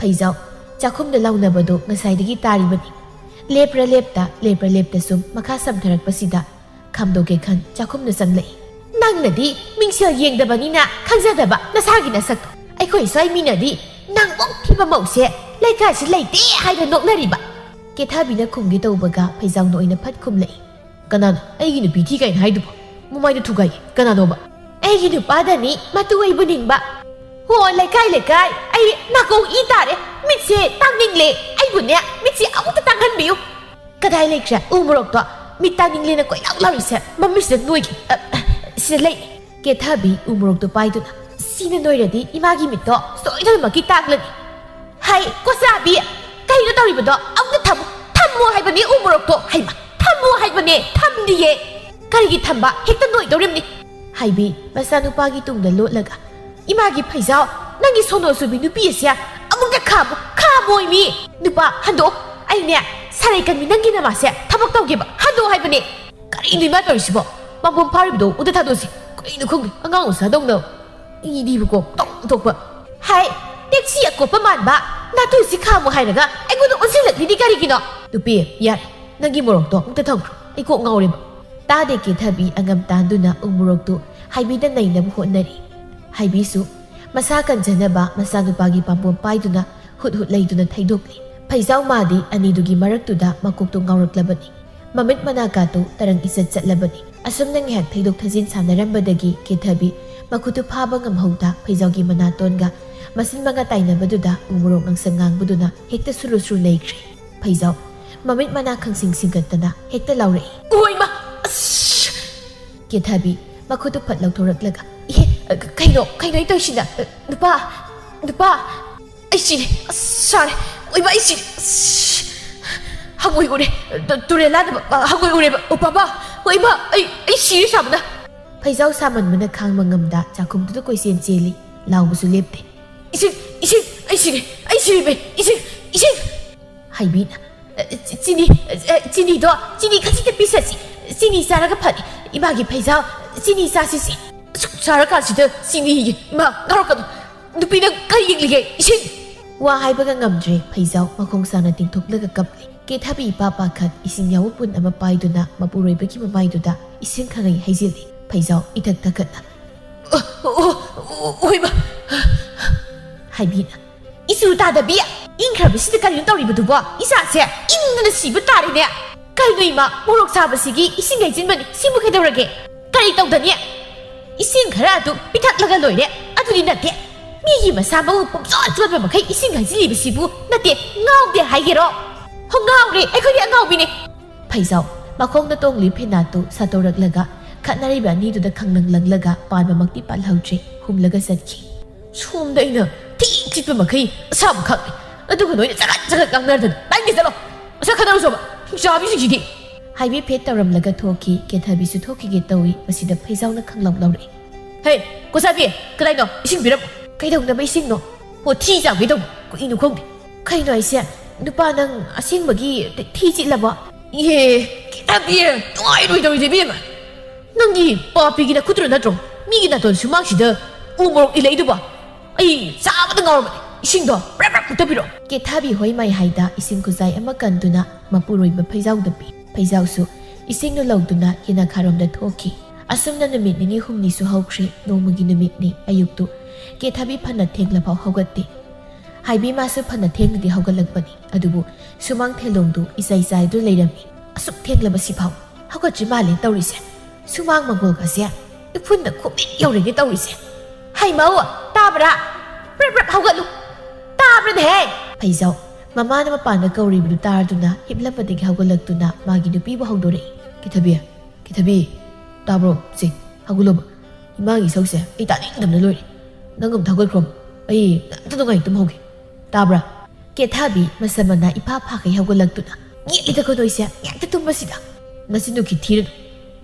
ꯐꯩꯖꯥꯎ ꯆꯥꯛꯈꯨꯝꯗ ꯂꯥꯎꯅꯕꯗꯨ ꯉꯁꯥꯏꯗꯒꯤ ꯇꯥꯔꯤꯕꯅꯤ꯫ ꯂꯦꯞꯄ꯭ꯔꯥ ꯂꯦꯞꯇ, ꯂꯦꯞꯄ꯭ꯔꯥ ꯂꯦꯞꯇ ꯁꯨꯝ ꯃꯈꯥ ꯁꯝꯊꯔꯛꯄꯁꯤꯗ ꯈꯥꯝꯗꯣꯛꯀꯦ ꯈꯟ ꯆꯥꯛꯈꯨꯝꯗ ꯆꯪꯂꯛꯏ꯫ "ꯅꯪꯅꯗꯤ ꯃꯤꯡꯁꯦꯜ ꯌꯦꯡꯗꯕꯅꯤꯅ ꯈꯪꯖꯗꯕ ꯅꯁꯥꯒꯤ ꯅꯁꯛꯇꯣ꯫ ꯑꯩꯈꯣꯏ ꯁ꯭ꯋꯥꯏ ꯃꯤꯅꯗꯤ ꯅꯪꯃꯨꯛ ꯊꯤꯕ ꯃꯧꯁꯦ ꯂꯩꯀꯥꯏꯁꯤ ꯂꯩꯇꯦ ꯍꯥꯏꯅ ꯅꯣꯛꯅꯔꯤꯕ꯫" ꯀꯦꯊꯥꯕꯤꯅ ꯈꯨꯝꯒꯦ ꯇꯧꯕꯒ ꯐꯩꯖꯥꯎꯅ ꯑꯣꯏꯅ ꯐꯠ ꯈꯨꯝꯂꯛꯏ꯫ "ꯀꯅꯥꯅꯣ ꯑꯩꯒꯤ ꯅꯨꯄꯤ ꯊꯤ ꯀꯥꯏꯅ ꯍꯥꯏꯗꯨꯕꯣ? ꯃꯃꯥꯏꯗ ꯊꯨꯒꯥꯏꯒꯦ꯫ ꯀꯅꯥꯅꯣꯕ?" "ꯑꯩꯒꯤ ꯅꯨꯄꯥꯗꯅꯤ, ꯃꯇꯨ ꯑꯩꯕꯨ ꯅꯤꯡꯕ꯫ ꯍꯣ, ꯂꯩꯀꯥꯏ ꯂꯩꯀꯥꯏ, ꯑꯩ ꯅꯥꯀꯣꯡ ꯏ ꯇꯥꯔꯦ꯫ ꯃꯤꯠꯁꯦ ꯇꯥꯡꯅꯤꯡꯂꯦ꯫ ꯑꯩꯕꯨꯅꯦ, ꯃꯤꯠꯁꯦ ꯑꯃꯨꯛꯇ ꯇꯥꯡꯍꯟꯕꯤꯌꯨ꯫" "ꯀꯗꯥꯏ ꯂꯩꯈ꯭ꯔꯦ ꯎ ꯃꯣꯔꯣꯛꯇꯣ? ꯃꯤꯠ ꯇꯥꯡꯅꯤꯡꯂꯦꯅ ꯀꯣꯏꯂꯥꯎ ꯂꯥꯎꯔꯤꯁꯦ꯫ ꯃꯃꯤꯠꯁꯤꯗ ꯅꯣꯏꯒꯤ꯫ ꯑ, ꯑ, ꯁꯤꯗ ꯂꯩ꯫" ꯀꯦꯊꯕꯤ ꯎ ꯃꯣꯔꯣꯛꯇꯣ ꯄꯥꯏꯗꯨꯅ, "ꯁꯤꯅ ꯅꯣꯏꯔꯗꯤ ꯏꯃꯥꯒꯤ ꯃꯤꯠꯇꯣ ꯁꯣꯏꯗꯅꯃꯛꯀꯤ ꯇꯥꯡꯂꯅꯤ꯫" "ꯍꯩ, ꯀꯣꯆꯥꯕꯤ, ꯀꯩꯅꯣ ꯇꯧꯔꯤꯕꯗꯣ? ꯑꯃꯨꯛꯇ ꯊꯝꯃꯨ, ꯊꯝꯃꯨ ꯍꯥꯏꯕꯅꯦ ꯎ ꯃꯣꯔꯣꯛꯇꯣ꯫ ꯍꯩꯃ, ꯊꯝꯃꯨ ꯍꯥꯏꯕꯅꯦ, ꯊꯝꯗꯤꯌꯦ꯫" "ꯀꯔꯤꯒꯤ ꯊꯝꯕ? ꯍꯦꯛꯇ ꯅꯣꯏꯗꯧꯔꯤꯕꯅꯤ꯫" ꯍꯥꯏꯕꯤ ꯃꯆꯥꯅꯨꯄꯥꯒꯤ ꯇꯨꯡꯗ ꯂꯣꯠꯂꯒ, "ꯏꯃꯥꯒꯤ ꯐꯩꯖꯥꯎ, ꯅꯪꯒꯤ ꯁꯣꯅꯣ ꯁꯨꯕꯤ ꯅꯨꯄꯤ ꯑꯁꯦ ꯑꯃꯨꯛꯇ ꯈꯥꯝꯃꯨ, ꯈꯥꯝꯃꯣꯏ ꯃꯤ꯫ ꯅꯨꯄꯥ, ꯍꯟꯗꯣꯛꯑꯣ꯫ ꯑꯩꯅꯦ, ꯁꯥꯔꯩ ꯀꯟꯕꯤ ꯅꯪꯒꯤ ꯅꯃꯥꯁꯦ ꯊꯕꯛ ꯇꯧꯒꯦꯕ꯫ ꯍꯟꯗꯣꯛꯑꯣ ꯍꯥꯏꯕꯅꯦ꯫" "ꯀꯔꯤꯅꯣ ꯏꯃꯥ ꯇꯧꯔꯤꯁꯤꯕꯣ? ꯃꯄꯨꯡ ꯐꯥꯔꯤꯕꯗꯣ ꯑꯃꯨꯛꯇ ꯊꯥꯗꯣꯛꯁꯤ꯫ ꯀꯔꯤꯅꯣ ꯈꯪꯗꯦ, ꯑꯉꯥꯡ ꯃꯆꯥꯗꯧꯅ ꯏꯗꯤꯕꯀꯣ, ꯇꯧ ꯊꯣꯛꯄ꯫" "ꯍꯥꯏ, ꯇꯦꯛꯁꯤ ꯑꯀꯣꯠꯄ ꯃꯥꯟꯕ, ꯅꯥꯇꯨꯁꯤ ꯈꯥꯝꯃꯨ ꯍꯥꯏꯔꯒ ꯑꯩꯉꯣꯟꯗ ꯑꯣꯟꯁꯤꯜꯂꯛꯂꯤꯗꯤ ꯀꯔꯤꯒꯤꯅꯣ?" "ꯅꯨꯄꯤ, ꯌꯥꯔꯦ, ꯅꯪꯒꯤ ꯃꯣꯔꯣꯛꯇꯣ ꯑꯃꯨꯛꯇ ꯊꯝꯈ꯭ꯔꯣ, ꯑꯩ ꯀꯣꯛ ꯉꯥꯎꯔꯦꯕ꯫" ꯇꯥꯗꯦ ꯀꯦꯊꯕꯤ ꯑꯉꯝ ꯇꯥꯟꯗꯨꯅ ꯎ ꯃꯣꯔꯣꯛꯇꯨ ꯍꯥꯏꯕꯤꯗ ꯅꯩꯅꯕ ꯍꯣꯠꯅꯔꯤ꯫ ꯍꯥꯏꯕꯤꯁꯨ ꯃꯁꯥ ꯀꯟꯖꯅꯕ ꯃꯆꯥꯅꯨꯄꯥꯒꯤ ꯄꯥꯝꯕꯣꯝ ꯄꯥꯏꯗꯨꯅ ꯍꯨꯠ ꯍꯨꯠ ꯂꯩꯗꯨꯅ ꯊꯩꯗꯣꯛꯂꯤ꯫ ꯐꯩꯖꯥꯎ ꯃꯥꯗꯤ ꯑꯅꯤꯗꯨꯒꯤ ꯃꯔꯛꯇꯨꯗ ꯃꯀꯣꯛꯇꯣ ꯉꯥꯎꯔꯛꯂꯕꯅꯤ꯫ ꯃꯃꯤꯠ ꯃꯅꯥꯀꯥꯇꯨ ꯇꯔꯪ ꯏꯆꯠ ꯆꯠꯂꯕꯅꯤ꯫ ꯑꯁꯨꯝꯅ ꯉꯥꯏꯍꯥꯛ ꯊꯩꯗꯣꯛ ꯊꯩꯖꯤꯟ ꯁꯥꯟꯅꯔꯝꯕꯗꯒꯤ ꯀꯦꯊꯕꯤ ꯃꯈꯨꯠꯇꯨ ꯐꯥꯕ ꯉꯝꯍꯧꯗ ꯐꯩꯖꯥꯎꯒꯤ ꯃꯅꯥꯇꯣꯟꯒ ꯃꯆꯤꯟ ꯃꯉꯥ ꯇꯥꯏꯅꯕꯗꯨꯗ ꯎ ꯃꯣꯔꯣꯛ ꯉꯥꯡꯁꯪ ꯉꯥꯡꯕꯗꯨꯅ ꯍꯦꯛꯇ ꯁꯨꯔꯨ ꯁꯨꯔꯨ ꯅꯩꯈ꯭ꯔꯦ꯫ ꯐꯩꯖꯥꯎ ꯃꯃꯤꯠ ꯃꯅꯥ ꯈꯪꯁꯤꯡ ꯁꯤꯡꯒꯠꯇꯅ ꯍꯦꯛꯇ ꯂꯥꯎꯔꯛꯏ꯫ "ꯑꯣꯏꯃ! ꯑꯁ!" ꯀꯦꯊꯕꯤ ꯃꯈꯨꯠꯇꯨ ꯐꯠ ꯂꯧꯊꯣꯔꯛꯂꯒ, "ꯏꯍꯦ, ꯀꯩꯅꯣ, ꯀꯩꯅꯣ ꯑꯩ ꯇꯧꯔꯤꯁꯤꯅ? ꯅꯨꯄꯥ, ꯅꯨꯄꯥ, ꯑꯩ ꯁꯤꯔꯦ꯫ ꯑꯁ, ꯁꯥꯔꯦ꯫ ꯑꯣꯏꯃ, ꯑꯩ ꯁꯤꯔꯦ꯫ ꯑꯁ, ꯍꯪꯉꯣꯏ ꯎꯔꯦ꯫ ꯇꯨ-, ꯇꯨꯔꯦꯜ ꯂꯥꯟꯅꯕ, ꯑ, ꯍꯪꯉꯣꯏ ꯎꯔꯦꯕ꯫ ꯑꯣ, ꯄꯥꯕ, ꯑꯣꯏꯃ, ꯑꯩ, ꯑꯩ ꯁꯤꯔꯦ ꯁꯥꯕꯅ꯫" ꯐꯩꯖꯥꯎ ꯁꯥꯃꯟꯕꯅ ꯈꯥꯡꯕ ꯉꯝꯗ ꯆꯥꯛꯈꯨꯝꯗꯨꯗ ꯀꯣꯏꯆꯦꯟ ꯆꯦꯜꯂꯤ꯫ ꯂꯥꯎꯕꯁꯨ ꯂꯦꯞꯇꯦ꯫ "ꯏꯁꯤꯡ, ꯏꯁꯤꯡ, ꯑꯩ ꯁꯤꯔꯦ, ꯑꯩ ꯁꯤꯔꯦ, ꯏꯁꯤꯡ, ꯏꯁꯤꯡ!" ꯍꯥꯏꯕꯤꯅ, "ꯑ, ꯆꯤ-, ꯆꯤꯅꯤ, ꯑ, ꯆꯤꯅꯤꯗꯣ, ꯆꯤꯅꯤ ꯈꯖꯤꯛꯇ ꯄꯤꯁꯁꯤ꯫ ꯆꯤꯅꯤ ꯆꯥꯔꯒ ꯐꯅꯤ꯫ ꯏꯃꯥꯒꯤ ꯐꯩꯖꯥꯎ, ꯆꯤꯅꯤ ꯆꯥꯁꯤꯁꯤ꯫" "ꯑꯁꯨꯛ ꯆꯥꯔꯀꯥꯟꯁꯤꯗ ꯆꯤꯅꯤꯌꯦ꯫ ꯏꯃꯥ, ꯉꯥꯎꯔꯛꯀꯅꯨ꯫ ꯅꯨꯄꯤ ꯅꯪ ꯀꯔꯤ ꯌꯦꯡꯂꯤꯒꯦ? ꯏꯁꯤꯡ!" ꯋꯥ ꯍꯥꯏꯕꯒ ꯉꯝꯗ꯭ꯔꯦ ꯐꯩꯖꯥꯎ ꯃꯈꯣꯡ ꯁꯥꯡꯅ ꯇꯤꯡꯊꯣꯛꯂꯒ ꯀꯞꯂꯤ꯫ ꯀꯦꯊꯕꯤ ꯏꯄꯥ ꯄꯥꯈꯠ ꯏꯁꯤꯡ ꯌꯥꯎꯕ ꯄꯨꯟ ꯑꯃ ꯄꯥꯏꯗꯨꯅ ꯃꯄꯨꯔꯣꯏꯕꯒꯤ ꯃꯃꯥꯏꯗꯨꯗ ꯏꯁꯤꯡ ꯈꯪꯍꯩ ꯍꯩꯖꯤꯜꯂꯤ꯫ ꯐꯩꯖꯥꯎ ꯏꯊꯛ ꯊꯛꯀꯠꯅ, "ꯑꯣ, ꯑꯣ, ꯑꯣ, ꯑꯣꯏꯃ!" ꯍꯥꯏꯕꯤꯅ, "ꯏꯆꯨ ꯇꯥꯗꯕꯤ! ꯏꯪꯈ꯭ꯔꯕꯁꯤꯗ ꯀꯔꯤꯅꯣ ꯇꯧꯔꯤꯕꯗꯨꯕꯣ? ꯏꯆꯥꯁꯦ ꯏꯪꯗꯅ ꯁꯤꯕ ꯇꯥꯔꯦꯅꯦ!" "ꯀꯩꯅꯣ ꯏꯃꯥ, ꯃꯣꯔꯣꯛ ꯁꯥꯕꯁꯤꯒꯤ ꯏꯁꯤꯡ ꯍꯩꯖꯤꯟꯕꯅꯤ, ꯁꯤꯕꯨ ꯀꯩꯗꯧꯔꯒꯦ? ꯀꯔꯤ ꯇꯧꯗꯅꯤ? ꯏꯁꯤꯡ ꯈꯔ ꯑꯗꯨ ꯄꯤꯊꯛꯂꯒ ꯂꯣꯏꯔꯦ, ꯑꯗꯨꯗꯤ ꯅꯠꯇꯦ꯫ ꯃꯤꯒꯤ ꯃꯁꯥ ꯃꯎ ꯄꯨꯝꯆꯣꯠ ꯆꯣꯠꯄ ꯃꯈꯩ ꯏꯁꯤꯡ ꯍꯩꯖꯤꯜꯂꯤꯕꯁꯤꯕꯨ ꯅꯠꯇꯦ, ꯉꯥꯎꯗꯦ ꯍꯥꯏꯒꯦꯔꯣ? ꯍꯣ, ꯉꯥꯎꯔꯦ, ꯑꯩꯈꯣꯏꯗꯤ ꯑꯉꯥꯎꯕꯤꯅꯦ꯫" ꯐꯩꯖꯥꯎ ꯃꯈꯣꯡꯗ ꯇꯣꯡꯂꯤ ꯐꯦꯅꯥꯠꯇꯨ ꯁꯥꯠꯇꯣꯔꯛꯂꯒ ꯈꯠꯅꯔꯤꯕ ꯑꯅꯤꯗꯨꯗ ꯈꯪꯂꯪ ꯂꯪꯂꯒ ꯄꯥꯟꯕꯃꯛꯇꯤ ꯄꯥꯜꯍꯧꯗ꯭ꯔꯦ, ꯍꯨꯝꯂꯒ ꯆꯠꯈꯤ꯫ "ꯁꯣꯝꯗ ꯑꯩꯅ ꯊꯤ ꯆꯤꯠꯄ ꯃꯈꯩ ꯑꯁꯥꯕ ꯈꯥꯛꯂꯤ, ꯑꯗꯨꯒ ꯅꯣꯏꯅ ꯆꯒꯠ ꯆꯒꯠ ꯉꯥꯡꯅꯗꯅ ꯇꯥꯏꯅꯤꯡꯗꯦ, ꯆꯠꯂꯣ꯫ ꯃꯁꯛ ꯈꯠꯅꯔꯨꯆꯣꯕ, ꯍꯤꯡꯆꯥꯕꯤꯁꯤꯡꯁꯤꯗꯤ꯫" ꯍꯥꯏꯕꯤ ꯐꯦꯠ ꯇꯧꯔꯝꯂꯒ ꯊꯣꯛꯈꯤ꯫ ꯀꯦꯊꯕꯤꯁꯨ ꯊꯣꯛꯈꯤꯒꯦ ꯇꯧꯏ꯫ ꯃꯁꯤꯗ ꯐꯩꯖꯥꯎꯅ ꯈꯪꯂꯥꯎ ꯂꯥꯎꯔꯛꯏ꯫ "ꯍꯦ, ꯀꯣꯁꯥꯕꯤ, ꯀꯗꯥꯏꯅꯣ? ꯏꯁꯤꯡ ꯄꯤꯔꯝꯃꯣ꯫" "ꯀꯩꯗꯧꯅꯕ ꯏꯁꯤꯡꯅꯣ? ꯍꯣ, ꯊꯤ ꯆꯥꯝꯒꯦ ꯇꯧꯕ꯫ ꯀꯨꯏꯅ ꯈꯣꯡꯗꯦ꯫" "ꯀꯩꯅꯣ ꯍꯥꯏꯁꯦ? ꯅꯨꯄꯥ ꯅꯪ ꯑꯁꯦꯡꯕꯒꯤ ꯊꯤ ꯆꯤꯠꯂꯕꯣ?" "ꯏꯍꯦ, ꯀꯦꯊꯕꯤ, ꯅꯨꯡꯉꯥꯏꯔꯣꯏꯗꯧꯔꯤꯁꯦ ꯏꯕꯦꯝꯃ꯫ ꯅꯪꯒꯤ ꯄꯥꯄꯤꯒꯤ ꯅꯈꯨꯠꯇꯨꯅ ꯅꯠꯇ꯭ꯔꯣ ꯃꯤꯒꯤ ꯅꯥꯇꯣꯟ ꯁꯨꯃꯥꯡꯁꯤꯗ ꯎ ꯃꯣꯔꯣꯛ ꯏꯜꯂꯛꯏꯗꯨꯕꯣ? ꯑꯩ ꯆꯥꯕꯗ ꯉꯥꯎꯔꯕꯅꯦ꯫ ꯏꯁꯤꯡꯗꯣ ꯄ꯭ꯔꯞ ꯄ꯭ꯔꯞ ꯃꯨꯛꯇ ꯄꯤꯔꯛꯑꯣ꯫" ꯀꯦꯊꯕꯤ ꯍꯣꯏ ꯃꯥꯏ ꯍꯥꯏꯗ ꯏꯁꯤꯡ ꯈꯨꯖꯥꯏ ꯑꯃ ꯀꯟꯗꯨꯅ ꯃꯄꯨꯔꯣꯏꯕ ꯐꯩꯖꯥꯎꯗ ꯄꯤ꯫ ꯐꯩꯖꯥꯎꯁꯨ ꯏꯁꯤꯡꯗꯨ ꯂꯧꯗꯨꯅ ꯌꯦꯅꯈꯥꯔꯣꯝꯗ ꯊꯣꯛꯈꯤ꯫ ꯑꯁꯨꯝꯅ ꯅꯨꯃꯤꯠ ꯅꯤꯅꯤ ꯍꯨꯝꯅꯤꯁꯨ ꯍꯧꯈ꯭ꯔꯦ꯫ ꯅꯣꯡꯃꯒꯤ ꯅꯨꯃꯤꯠꯅꯤ꯫ ꯑꯌꯨꯛꯇꯨ ꯀꯦꯊꯕꯤ ꯐꯅ ꯊꯦꯡꯂꯐꯥꯎ ꯍꯧꯒꯠꯇꯦ꯫ ꯍꯥꯏꯕꯤ ꯃꯥꯁꯨ ꯐꯅ ꯊꯦꯡꯅꯗꯤ ꯍꯧꯒꯠꯂꯛꯄꯅꯤ, ꯑꯗꯨꯕꯨ ꯁꯨꯃꯥꯡ ꯊꯦꯂꯣꯡꯗꯨ ꯏꯆꯥꯏ ꯆꯥꯏꯗꯨꯅ ꯂꯩꯔꯝꯃꯤ꯫ "ꯑꯁꯨꯛ ꯊꯦꯡꯂꯕꯁꯤꯐꯥꯎ ꯍꯧꯒꯠꯇ꯭ꯔꯤ ꯃꯥꯜꯂꯦ ꯇꯧꯔꯤꯁꯦ꯫ ꯁꯨꯃꯥꯡ ꯃꯪꯒꯣꯜꯒꯁꯦ ꯏꯐꯨꯟꯗ ꯈꯨꯃꯤꯠ ꯌꯧꯔꯦꯅꯦ ꯇꯧꯔꯤꯁꯦ꯫ ꯍꯩ ꯃꯧ, ꯇꯥꯕ꯭ꯔꯥ? ꯄ꯭ꯔꯞ ꯄ꯭ꯔꯞ ꯍꯧꯒꯠꯂꯨ꯫ ꯇꯥꯕ꯭ꯔꯅꯦꯍꯦ?" ꯐꯩꯖꯥꯎ ꯃꯃꯥꯅ ꯃꯄꯥꯟꯗ ꯀꯧꯔꯤꯕꯗꯨ ꯇꯥꯔꯗꯨꯅ ꯍꯤꯞꯂꯝꯕꯗꯒꯤ ꯍꯧꯒꯠꯂꯛꯇꯨꯅ ꯃꯥꯒꯤ ꯅꯨꯄꯤꯕꯨ ꯍꯧꯗꯣꯔꯛꯏ꯫ "ꯀꯦꯊꯕꯤ, ꯀꯦꯊꯕꯤ, ꯇꯥꯕ꯭ꯔꯣ? ꯁꯦ, ꯍꯧꯒꯠꯂꯣꯕ꯫ ꯏꯃꯥꯒꯤ ꯏꯁꯧꯁꯦ ꯑꯩ ꯇꯥꯅꯤꯡꯗꯕꯅ ꯂꯣꯏꯔꯦ꯫ ꯅꯪ ꯑꯃꯨꯛ ꯍꯧꯒꯠꯈ꯭ꯔꯣ꯫ ꯑꯩ ꯉꯟꯇ ꯅꯨꯡꯉꯥꯏ ꯇꯨꯝꯍꯧꯒꯦ꯫ ꯇꯥꯕ꯭ꯔꯥ?" ꯀꯦꯊꯕꯤ ꯃꯁꯝ ꯃꯅꯥ ꯏꯐꯥ ꯐꯥꯈꯩ ꯍꯧꯒꯠꯂꯛꯇꯨꯅ, "ꯌꯦꯠꯂꯤꯗꯀꯣ ꯅꯣꯏꯁꯦ, ꯉꯥꯛꯇ ꯇꯨꯝꯕꯁꯤꯗ꯫ ꯅꯆꯤꯟꯗꯨ ꯈꯤꯊꯤꯔꯅꯨ꯫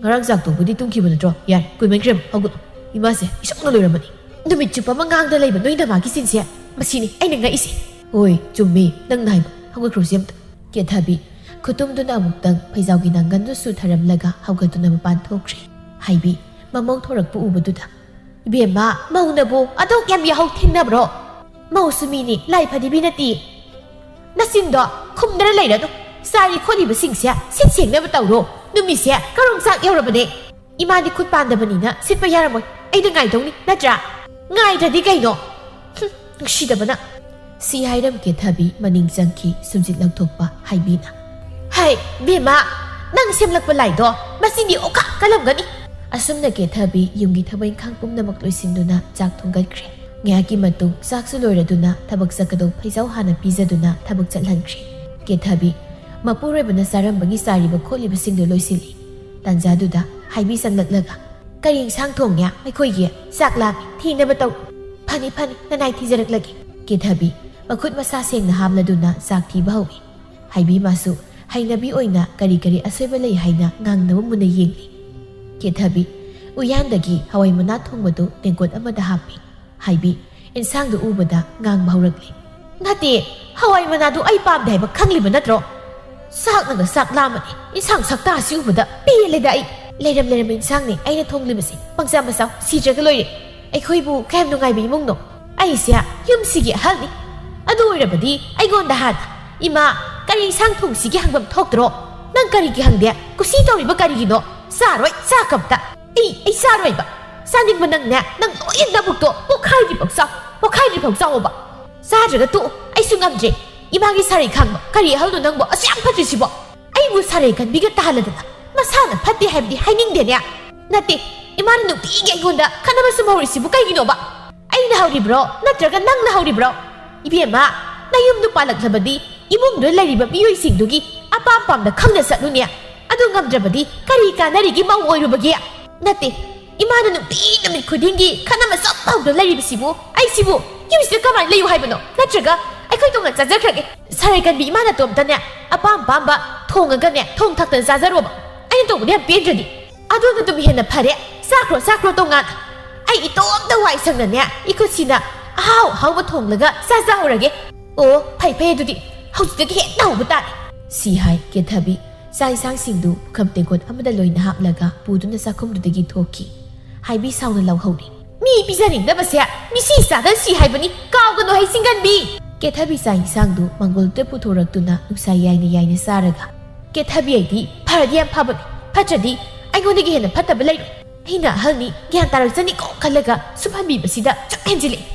ꯉꯔꯥꯡ ꯆꯥꯛ ꯇꯣꯛꯄꯗꯤ ꯇꯨꯝꯈꯤꯕ ꯅꯠꯇ꯭ꯔꯣ? ꯌꯥꯔꯦ, ꯀꯨꯏꯃꯟꯈ꯭ꯔꯦꯕ, ꯍꯧꯒꯠꯂꯣ꯫ ꯏꯃꯥꯁꯦ ꯏꯁꯧꯅ ꯂꯣꯏꯔꯝꯃꯅꯤ꯫ ꯅꯨꯃꯤꯠ ꯆꯨꯞꯄ ꯑꯃ ꯉꯥꯡꯗ ꯂꯩꯕ ꯅꯣꯏ ꯅꯃꯥꯒꯤ ꯆꯤꯟꯁꯦ, ꯃꯁꯤꯅꯤ ꯑꯩꯅ ꯉꯛꯏꯁꯦ꯫" "ꯍꯣꯏ, ꯆꯨꯝꯃꯤ ꯅꯪꯅ ꯍꯥꯏꯕ꯫ ꯍꯧꯒꯠꯈ꯭ꯔꯣꯁꯤ ꯑꯝꯇ꯫" ꯀꯦꯊꯕꯤ ꯈꯨꯇꯨꯝꯗꯨꯅ ꯑꯃꯨꯛꯇꯪ ꯐꯩꯖꯥꯎꯒꯤ ꯅꯥꯡꯒꯟꯗꯨ ꯁꯨꯊꯔꯝꯂꯒ ꯍꯧꯒꯠꯇꯨꯅ ꯃꯄꯥꯟ ꯊꯣꯛꯈ꯭ꯔꯦ꯫ ꯍꯥꯏꯕꯤ ꯃꯃꯧ ꯊꯣꯔꯛꯄ ꯎꯕꯗꯨꯗ, "ꯏꯕꯦꯝꯃ, ꯃꯧꯅꯕꯨ ꯑꯗꯨꯛ ꯌꯥꯝ ꯌꯥꯍꯧ ꯊꯦꯡꯅꯕ꯭ꯔꯣ? ꯃꯧꯁꯨ ꯃꯤꯅꯤ, ꯂꯥꯏ ꯐꯗꯤꯕꯤ ꯅꯠꯇꯦ꯫ ꯅꯆꯤꯟꯗꯣ ꯈꯨꯝꯗꯅ ꯂꯩꯔꯅꯨ꯫ ꯆꯥꯏꯔꯤ ꯈꯣꯠꯂꯤꯕꯁꯤꯡꯁꯦ ꯁꯤꯠ ꯁꯦꯡꯅꯕ ꯇꯧꯔꯣ꯫ ꯅꯨꯃꯤꯠꯁꯦ ꯀꯔꯣꯡ ꯆꯥꯛ ꯌꯧꯔꯕꯅꯦ꯫ ꯏꯃꯥꯗꯤ ꯈꯨꯠ ꯄꯥꯟꯗꯕꯅꯤꯅ ꯁꯤꯠꯄ ꯌꯥꯔꯝꯃꯣꯏ꯫ ꯑꯩꯅ ꯉꯥꯏꯗꯧꯅꯤ, ꯅꯠꯇ꯭ꯔꯥ? ꯉꯥꯏꯗ꯭ꯔꯗꯤ ꯀꯩꯅꯣ? ꯍꯨꯝ, ꯅꯨꯡꯁꯤꯗꯕꯅ꯫" ꯁꯤ ꯍꯥꯏꯔꯝ ꯀꯦꯊꯕꯤ ꯃꯅꯤꯡ ꯆꯪꯈꯤ ꯁꯨꯝꯖꯤꯠ ꯂꯧꯊꯣꯛꯄ ꯍꯥꯏꯕꯤꯅ꯫ ꯑꯩ, ꯕꯦꯝꯃ, ꯅꯪ ꯁꯦꯝꯂꯛꯄ ꯂꯥꯏꯗꯣ ꯃꯁꯤꯗꯤ ꯑꯣꯈꯥꯛ ꯀꯜꯂꯝꯒꯅꯤ꯫ ꯑꯁꯨꯝꯅ ꯀꯦꯊꯕꯤ ꯌꯨꯝꯒꯤ ꯊꯕꯛ ꯏꯪꯈꯥꯡ ꯄꯨꯝꯅꯃꯛ ꯂꯣꯏꯁꯤꯟꯗꯨꯅ ꯆꯥꯛ ꯊꯣꯡꯒꯠꯈ꯭ꯔꯦ꯫ ꯉꯥꯏꯍꯥꯛꯀꯤ ꯃꯇꯨꯡ ꯆꯥꯛꯁꯨ ꯂꯣꯏꯔꯗꯨꯅ ꯊꯕꯛ ꯆꯠꯀꯗꯧ ꯐꯩꯖꯥꯎ ꯍꯥꯟꯅ ꯄꯤꯖꯗꯨꯅ ꯊꯕꯛ ꯆꯠꯍꯟꯈ꯭ꯔꯦ꯫ ꯀꯦꯊꯕꯤ ꯃꯄꯨꯔꯣꯏꯕꯅ ꯆꯥꯔꯝꯕꯒꯤ ꯆꯥꯔꯤꯕ ꯈꯣꯠꯂꯤꯕꯁꯤꯡꯗꯨ ꯂꯣꯏꯁꯤꯜꯂꯤ꯫ ꯇꯥꯟꯖꯥꯗꯨꯗ ꯍꯥꯏꯕꯤ ꯆꯪꯂꯛꯂꯒ, "ꯀꯔꯤ ꯏꯟꯁꯥꯡ ꯊꯣꯡꯉꯦ? ꯑꯩꯈꯣꯏꯒꯤ ꯆꯥꯛ ꯂꯥꯝꯃꯤ, ꯊꯤꯅꯕ ꯇꯧ꯫" "ꯐꯅꯤ, ꯐꯅꯤ, ꯅꯅꯥꯏ ꯊꯤꯖꯔꯛꯂꯒꯦ꯫" ꯀꯦꯊꯕꯤ ꯃꯈꯨꯠ ꯃꯁꯥ ꯁꯦꯡꯅ ꯍꯥꯝꯂꯗꯨꯅ ꯆꯥꯛ ꯊꯤꯕ ꯍꯧꯏ꯫ ꯍꯥꯏꯕꯤ ꯃꯥꯁꯨ ꯍꯩꯅꯕꯤ ꯑꯣꯏꯅ ꯀꯔꯤ ꯀꯔꯤ ꯑꯁꯣꯏꯕ ꯂꯩ ꯍꯥꯏꯅ ꯉꯥꯡꯅꯕ ꯃꯨꯟꯅ ꯌꯦꯡꯂꯤ꯫ ꯀꯦꯊꯕꯤ ꯎꯌꯥꯟꯗꯒꯤ ꯍꯋꯥꯏ ꯃꯅꯥ ꯊꯣꯡꯕꯗꯨ ꯇꯦꯡꯀꯣꯠ ꯑꯃꯗ ꯍꯥꯞꯄꯤ꯫ ꯍꯥꯏꯕꯤ ꯏꯟꯁꯥꯡꯗꯨ ꯎꯕꯗ ꯉꯥꯡꯕ ꯍꯧꯔꯛꯂꯤ꯫ "ꯅꯠꯇꯦ, ꯍꯋꯥꯏ ꯃꯅꯥꯗꯨ ꯑꯩ ꯄꯥꯝꯗꯦ ꯍꯥꯏꯕ ꯈꯪꯂꯤꯕ ꯅꯠꯇ꯭ꯔꯣ? ꯆꯥꯛꯅꯒ ꯆꯥꯛ ꯂꯥꯝꯃꯗꯤ ꯏꯟꯁꯥꯡ ꯁꯛꯇꯥꯁꯤ ꯎꯕꯗ ꯄꯦꯜꯂꯦꯗ ꯑꯩ꯫ ꯂꯩꯔꯝ ꯂꯩꯔꯝꯕ ꯏꯟꯁꯥꯡꯅꯦ ꯑꯩꯅ ꯊꯣꯡꯂꯤꯕꯁꯦ꯫ ꯄꯪꯆꯥ ꯃꯆꯥꯎ, ꯁꯤꯗ꯭ꯔꯒ ꯂꯣꯏꯔꯦ꯫ ꯑꯩꯈꯣꯏꯕꯨ ꯀꯌꯥꯝ ꯅꯨꯡꯉꯥꯏꯕ ꯏꯃꯨꯡꯅꯣ꯫ ꯑꯩꯁꯦ ꯌꯨꯝꯁꯤꯒꯤ ꯑꯍꯜꯅꯤ꯫ ꯑꯗꯨ ꯑꯣꯏꯔꯕꯗꯤ ꯑꯩꯉꯣꯟꯗ ꯍꯥꯟꯅ, 'ꯏꯃꯥ, ꯀꯔꯤ ꯏꯟꯁꯥꯡ ꯊꯣꯡꯁꯤꯒꯦ?' ꯍꯪꯐꯝ ꯊꯣꯛꯇ꯭ꯔꯣ? ꯅꯪ ꯀꯔꯤꯒꯤ ꯍꯪꯗꯦ? ꯀꯨꯁꯤ ꯇꯧꯔꯤꯕ ꯀꯔꯤꯒꯤꯅꯣ? ꯆꯥꯔꯣꯏ, ꯆꯥꯛ ꯑꯝꯇ꯫ ꯑꯩ, ꯑꯩ ꯆꯥꯔꯣꯏꯕ꯫ ꯆꯥꯅꯤꯡꯕ ꯅꯪꯅꯦ, ꯅꯪ ꯂꯣꯏꯅ ꯅꯕꯨꯛꯇꯣ ꯄꯣꯛꯈꯥꯏꯗ꯭ꯔꯤꯐꯥꯎ ꯆꯥꯎ, ꯄꯣꯛꯈꯥꯏꯗ꯭ꯔꯤꯐꯥꯎ ꯆꯥꯎꯑꯣꯕ꯫ ꯆꯥꯗ꯭ꯔꯒ ꯇꯣꯛꯎ, ꯑꯩꯁꯨ ꯉꯝꯗ꯭ꯔꯦ꯫ ꯏꯃꯥꯒꯤ ꯁꯥꯔꯩ ꯈꯥꯡꯕ ꯀꯔꯤ ꯑꯍꯜꯅꯣ ꯅꯪꯕꯣ ꯑꯁꯨꯛ ꯌꯥꯝ ꯐꯠꯇ꯭ꯔꯤꯁꯤꯕꯣ? ꯑꯩꯕꯨ ꯁꯥꯔꯩ ꯀꯟꯕꯤꯒ ꯇꯥꯍꯜꯂꯗꯅ ꯃꯁꯥꯅ ꯐꯠꯇꯦ ꯍꯥꯏꯕꯗꯤ ꯍꯥꯏꯅꯤꯡꯗꯦꯅꯦ꯫ ꯅꯠꯇꯦ, ꯏꯃꯥꯅ ꯅꯨꯡꯇꯤꯒꯤ ꯑꯩꯉꯣꯟꯗ ꯈꯠꯅꯕ ꯁꯨꯝ ꯍꯧꯔꯤꯁꯤꯕꯨ ꯀꯩꯒꯤꯅꯣꯕ? ꯑꯩꯅ ꯍꯧꯔꯤꯕ꯭ꯔꯣ ꯅꯠꯇ꯭ꯔꯒ ꯅꯪꯅ ꯍꯧꯔꯤꯕ꯭ꯔꯣ? ꯏꯕꯦꯝꯃ, ꯅꯌꯨꯝꯗꯨ ꯄꯥꯜꯂꯛꯂꯕꯗꯤ ꯏꯃꯨꯡꯗꯨꯗ ꯂꯩꯔꯤꯕ ꯃꯤꯑꯣꯏꯁꯤꯡꯗꯨꯒꯤ ꯑꯄꯥꯝ ꯄꯥꯝꯗ ꯈꯪꯅ ꯆꯠꯂꯨꯅꯦ꯫ ꯑꯗꯨ ꯉꯝꯗ꯭ꯔꯕꯗꯤ ꯀꯔꯤ ꯀꯥꯟꯅꯔꯤꯒꯦ ꯃꯧ ꯑꯣꯏꯔꯨꯕꯒꯤ? ꯅꯠꯇꯦ, ꯏꯃꯥꯅ ꯅꯨꯡꯇꯤ ꯅꯨꯃꯤꯠ ꯈꯨꯗꯤꯡꯒꯤ ꯈꯠꯅꯕ ꯆꯞ ꯍꯧꯗꯨꯅ ꯂꯩꯔꯤꯕꯁꯤꯕꯨ ꯑꯩꯁꯤꯕꯨ ꯌꯨꯝꯁꯤꯗ ꯀꯃꯥꯏꯅ ꯂꯩꯌꯨ ꯍꯥꯏꯕꯅꯣ? ꯅꯠꯇ꯭ꯔꯒ ꯑꯩꯈꯣꯏ ꯇꯣꯉꯥꯟ ꯆꯥꯖꯈ꯭ꯔꯒꯦ? ꯁꯥꯔꯩ ꯀꯟꯕꯤ ꯏꯃꯥ ꯅꯇꯣꯝꯇꯅꯦ ꯑꯄꯥꯝ ꯑꯄꯥꯝꯕ ꯊꯣꯡꯉꯒꯅꯦ ꯊꯣꯡ ꯊꯥꯛꯇꯅ ꯆꯥꯖꯔꯣꯕ꯫ ꯑꯩꯅ ꯇꯧꯕꯗꯤ ꯌꯥꯝ ꯄꯦꯟꯗ꯭ꯔꯗꯤ꯫ ꯑꯗꯨꯅ ꯑꯗꯨꯝ ꯍꯦꯟꯅ ꯐꯔꯦ꯫ ꯆꯥꯈ꯭ꯔꯣ, ꯆꯥꯈ꯭ꯔꯣ ꯇꯣꯉꯥꯟ꯫ ꯑꯩ ꯏꯇꯣꯝꯇ ꯋꯥꯏ ꯁꯪꯅꯅꯦ ꯏꯈꯨꯠꯁꯤꯅ ꯑꯍꯥꯎ ꯑꯍꯥꯎꯕ ꯊꯣꯡꯂꯒ ꯆꯥꯖꯍꯧꯔꯒꯦ꯫ ꯑꯣ, ꯐꯩ ꯐꯩ, ꯑꯗꯨꯗꯤ ꯍꯧꯖꯤꯛꯇꯒꯤ ꯍꯦꯛꯇ ꯍꯧꯕ ꯇꯥꯔꯦ꯫ ꯁꯤ ꯍꯥꯏ ꯀꯦꯊꯕꯤ ꯆꯥꯛ ꯏꯟꯁꯥꯡꯁꯤꯡꯗꯨ ꯄꯨꯈꯝ ꯇꯦꯡꯀꯣꯠ ꯑꯃꯗ ꯂꯣꯏꯅ ꯍꯥꯞꯂꯒ ꯄꯨꯗꯨꯅ ꯆꯥꯛꯈꯨꯝꯗꯨꯗꯒꯤ ꯊꯣꯛꯈꯤ꯫ ꯍꯥꯏꯕꯤ ꯁꯥꯎꯅ ꯂꯥꯎꯍꯧꯔꯤ꯫ "ꯃꯤ ꯄꯤꯖꯅꯤꯡꯗꯕꯁꯦ ꯃꯤꯁꯤ ꯆꯥꯗ ꯁꯤ ꯍꯥꯏꯕꯅꯤ, ꯀꯥꯎꯒꯅꯨ ꯍꯩ ꯁꯤꯡꯒꯟꯕꯤ!" ꯀꯦꯊꯕꯤ ꯆꯥꯛ ꯏꯟꯁꯥꯡꯗꯨ ꯃꯥꯡꯒꯣꯜꯗ ꯄꯨꯊꯣꯔꯛꯇꯨꯅ ꯅꯨꯡꯁꯥ ꯌꯥꯏꯅ ꯌꯥꯏꯅ ꯆꯥꯔꯒ, "ꯀꯦꯊꯕꯤ ꯑꯩꯗꯤ ꯐꯔꯗꯤ ꯌꯥꯝ ꯐꯕꯅꯤ, ꯐꯠꯇ꯭ꯔꯗꯤ ꯑꯩꯉꯣꯟꯗꯒꯤ ꯍꯦꯟꯅ ꯐꯠꯇꯕ ꯂꯩꯔꯣꯏ꯫ ꯑꯩꯅ ꯑꯍꯜꯅꯤ, ꯒ꯭ꯌꯥꯟ ꯇꯥꯔꯛꯆꯅꯤꯀꯣ ꯈꯜꯂꯒ ꯁꯨꯝꯍꯟꯕꯤꯕꯁꯤꯗ ꯁꯨꯝ ꯍꯦꯟꯖꯤꯜꯂꯛꯑꯦ꯫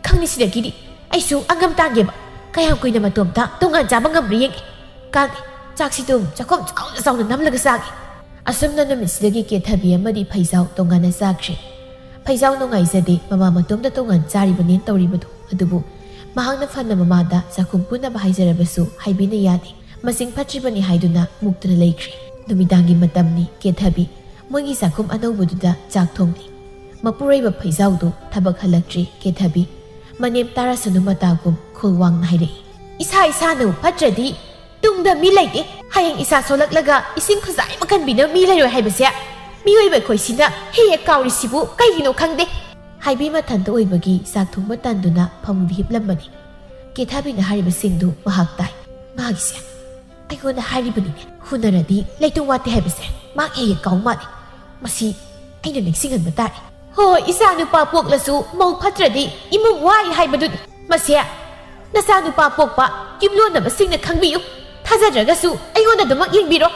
ꯈꯪꯅꯤ, ꯁꯤꯗꯒꯤꯗꯤ ꯑꯩꯁꯨ ꯑꯉꯝ ꯇꯥꯡꯒꯦꯕ꯫ ꯀꯌꯥꯝ ꯀꯨꯏꯅ ꯃꯇꯣꯝꯇ ꯇꯣꯉꯥꯟ ꯆꯥꯕ ꯉꯝꯕ꯭ꯔꯥ ꯌꯦꯡꯒꯦ꯫ ꯀꯥꯟꯗꯦ, ꯆꯥꯛꯁꯤꯗꯨꯝ ꯆꯥꯛꯈꯨꯝ ꯆꯥꯎꯅ ꯆꯥꯎꯅ ꯅꯝꯂꯒ ꯆꯥꯒꯦ꯫ ꯑꯁꯨꯝꯅ ꯅꯨꯃꯤꯠꯁꯤꯗꯒꯤ ꯀꯦꯊꯕꯤ ꯑꯃꯗꯤ ꯐꯩꯖꯥꯎ ꯇꯣꯉꯥꯟꯅ ꯆꯥꯈ꯭ꯔꯦ꯫ ꯐꯩꯖꯥꯎ ꯅꯨꯡꯉꯥꯏꯖꯗꯦ, ꯃꯃꯥ ꯃꯇꯣꯝꯇ ꯇꯣꯉꯥꯟ ꯆꯥꯔꯤꯕꯅꯦꯅ ꯇꯧꯔꯤꯕꯗꯨ꯫ ꯑꯗꯨꯕꯨ ꯃꯍꯥꯛꯅ ꯐꯅ ꯃꯃꯥꯗ ꯆꯥꯛꯈꯨꯝ ꯄꯨꯅꯕ ꯍꯥꯏꯖꯔꯕꯁꯨ ꯍꯥꯏꯕꯤꯅ ꯌꯥꯗꯦ꯫ ꯃꯁꯤꯡ ꯐꯠꯇ꯭ꯔꯤꯕꯅꯤ ꯍꯥꯏꯗꯨꯅ ꯃꯨꯛꯇꯨꯅ ꯂꯩꯈ꯭ꯔꯦ꯫ ꯅꯨꯃꯤꯗꯥꯡꯒꯤ ꯃꯇꯝꯅꯤ꯫ ꯀꯦꯊꯕꯤ ꯃꯣꯏꯒꯤ ꯆꯥꯛꯈꯨꯝ ꯑꯅꯧꯕꯗꯨꯗ ꯆꯥꯛ ꯊꯣꯡꯂꯤ꯫ ꯃꯄꯨꯔꯣꯏꯕ ꯐꯩꯖꯥꯎꯗꯨ ꯊꯕꯛ ꯍꯜꯂꯛꯇ꯭ꯔꯤ꯫ ꯀꯦꯊꯕꯤ ꯃꯅꯦꯝ ꯇꯥꯔꯁꯅꯨ ꯃꯇꯥꯒꯨꯝ ꯈꯨꯜ ꯋꯥꯡꯅ ꯍꯥꯏꯔꯛꯏ, "ꯏꯁꯥ ꯏꯁꯥꯅ ꯐꯠꯇ꯭ꯔꯗꯤ ꯇꯨꯡꯗ ꯃꯤ ꯂꯩꯇꯦ꯫ ꯍꯌꯦꯡ ꯏꯁꯥ ꯁꯣꯜꯂꯛꯂꯒ ꯏꯁꯤꯡ ꯈꯨꯖꯥꯏ ꯑꯃ ꯀꯟꯕꯤꯅꯕ ꯃꯤ ꯂꯩꯔꯣꯏ ꯍꯥꯏꯕꯁꯦ ꯃꯤꯑꯣꯏꯕ ꯑꯩꯈꯣꯏꯁꯤꯅ ꯍꯦꯛ ꯍꯦꯛ ꯀꯥꯎꯔꯤꯁꯤꯕꯨ ꯀꯩꯒꯤꯅꯣ ꯈꯪꯗꯦ"꯫ ꯍꯥꯏꯕꯤ ꯃꯊꯟꯇ ꯑꯣꯏꯕꯒꯤ ꯆꯥꯛ ꯊꯣꯡꯕ ꯇꯟꯗꯨꯅ ꯐꯃꯨꯡꯗ ꯍꯤꯞꯂꯝꯕꯅꯤ꯫ ꯀꯦꯊꯕꯤꯅ ꯍꯥꯏꯔꯤꯕꯁꯤꯡꯗꯨ ꯃꯍꯥꯛ ꯇꯥꯏ꯫ ꯃꯥꯒꯤꯁꯦ ꯑꯩꯉꯣꯟꯗ ꯍꯥꯏꯔꯤꯕꯅꯤꯅꯦ, ꯍꯨꯟꯅꯔꯗꯤ ꯂꯩꯇꯨꯝ ꯋꯥꯠꯇꯦ ꯍꯥꯏꯕꯁꯦ꯫ ꯃꯥ ꯍꯦꯛ ꯍꯦꯛ ꯀꯥꯎ ꯃꯥꯜꯂꯦ꯫ ꯃꯁꯤ ꯑꯩꯅ ꯅꯤꯡꯁꯤꯡꯍꯟꯕ ꯇꯥꯔꯦ꯫ ꯍꯣꯏ, ꯏꯆꯥ ꯅꯨꯄꯥ ꯄꯣꯛꯂꯁꯨ ꯃꯧ ꯐꯠꯇ꯭ꯔꯗꯤ ꯏꯃꯨꯡ ꯋꯥꯏ ꯍꯥꯏꯕꯗꯨꯅꯤ꯫ ꯃꯁꯦ ꯅꯆꯥ ꯅꯨꯄꯥ ꯄꯣꯛꯄ ꯌꯨꯝꯂꯣꯟꯅꯕꯁꯤꯡꯅ ꯈꯪꯕꯤꯌꯨ꯫ ꯊꯥꯖꯗ꯭ꯔꯒꯁꯨ ꯑꯩꯉꯣꯟꯗ ꯑꯗꯨꯃꯛ ꯌꯦꯡꯕꯤꯔꯣ꯫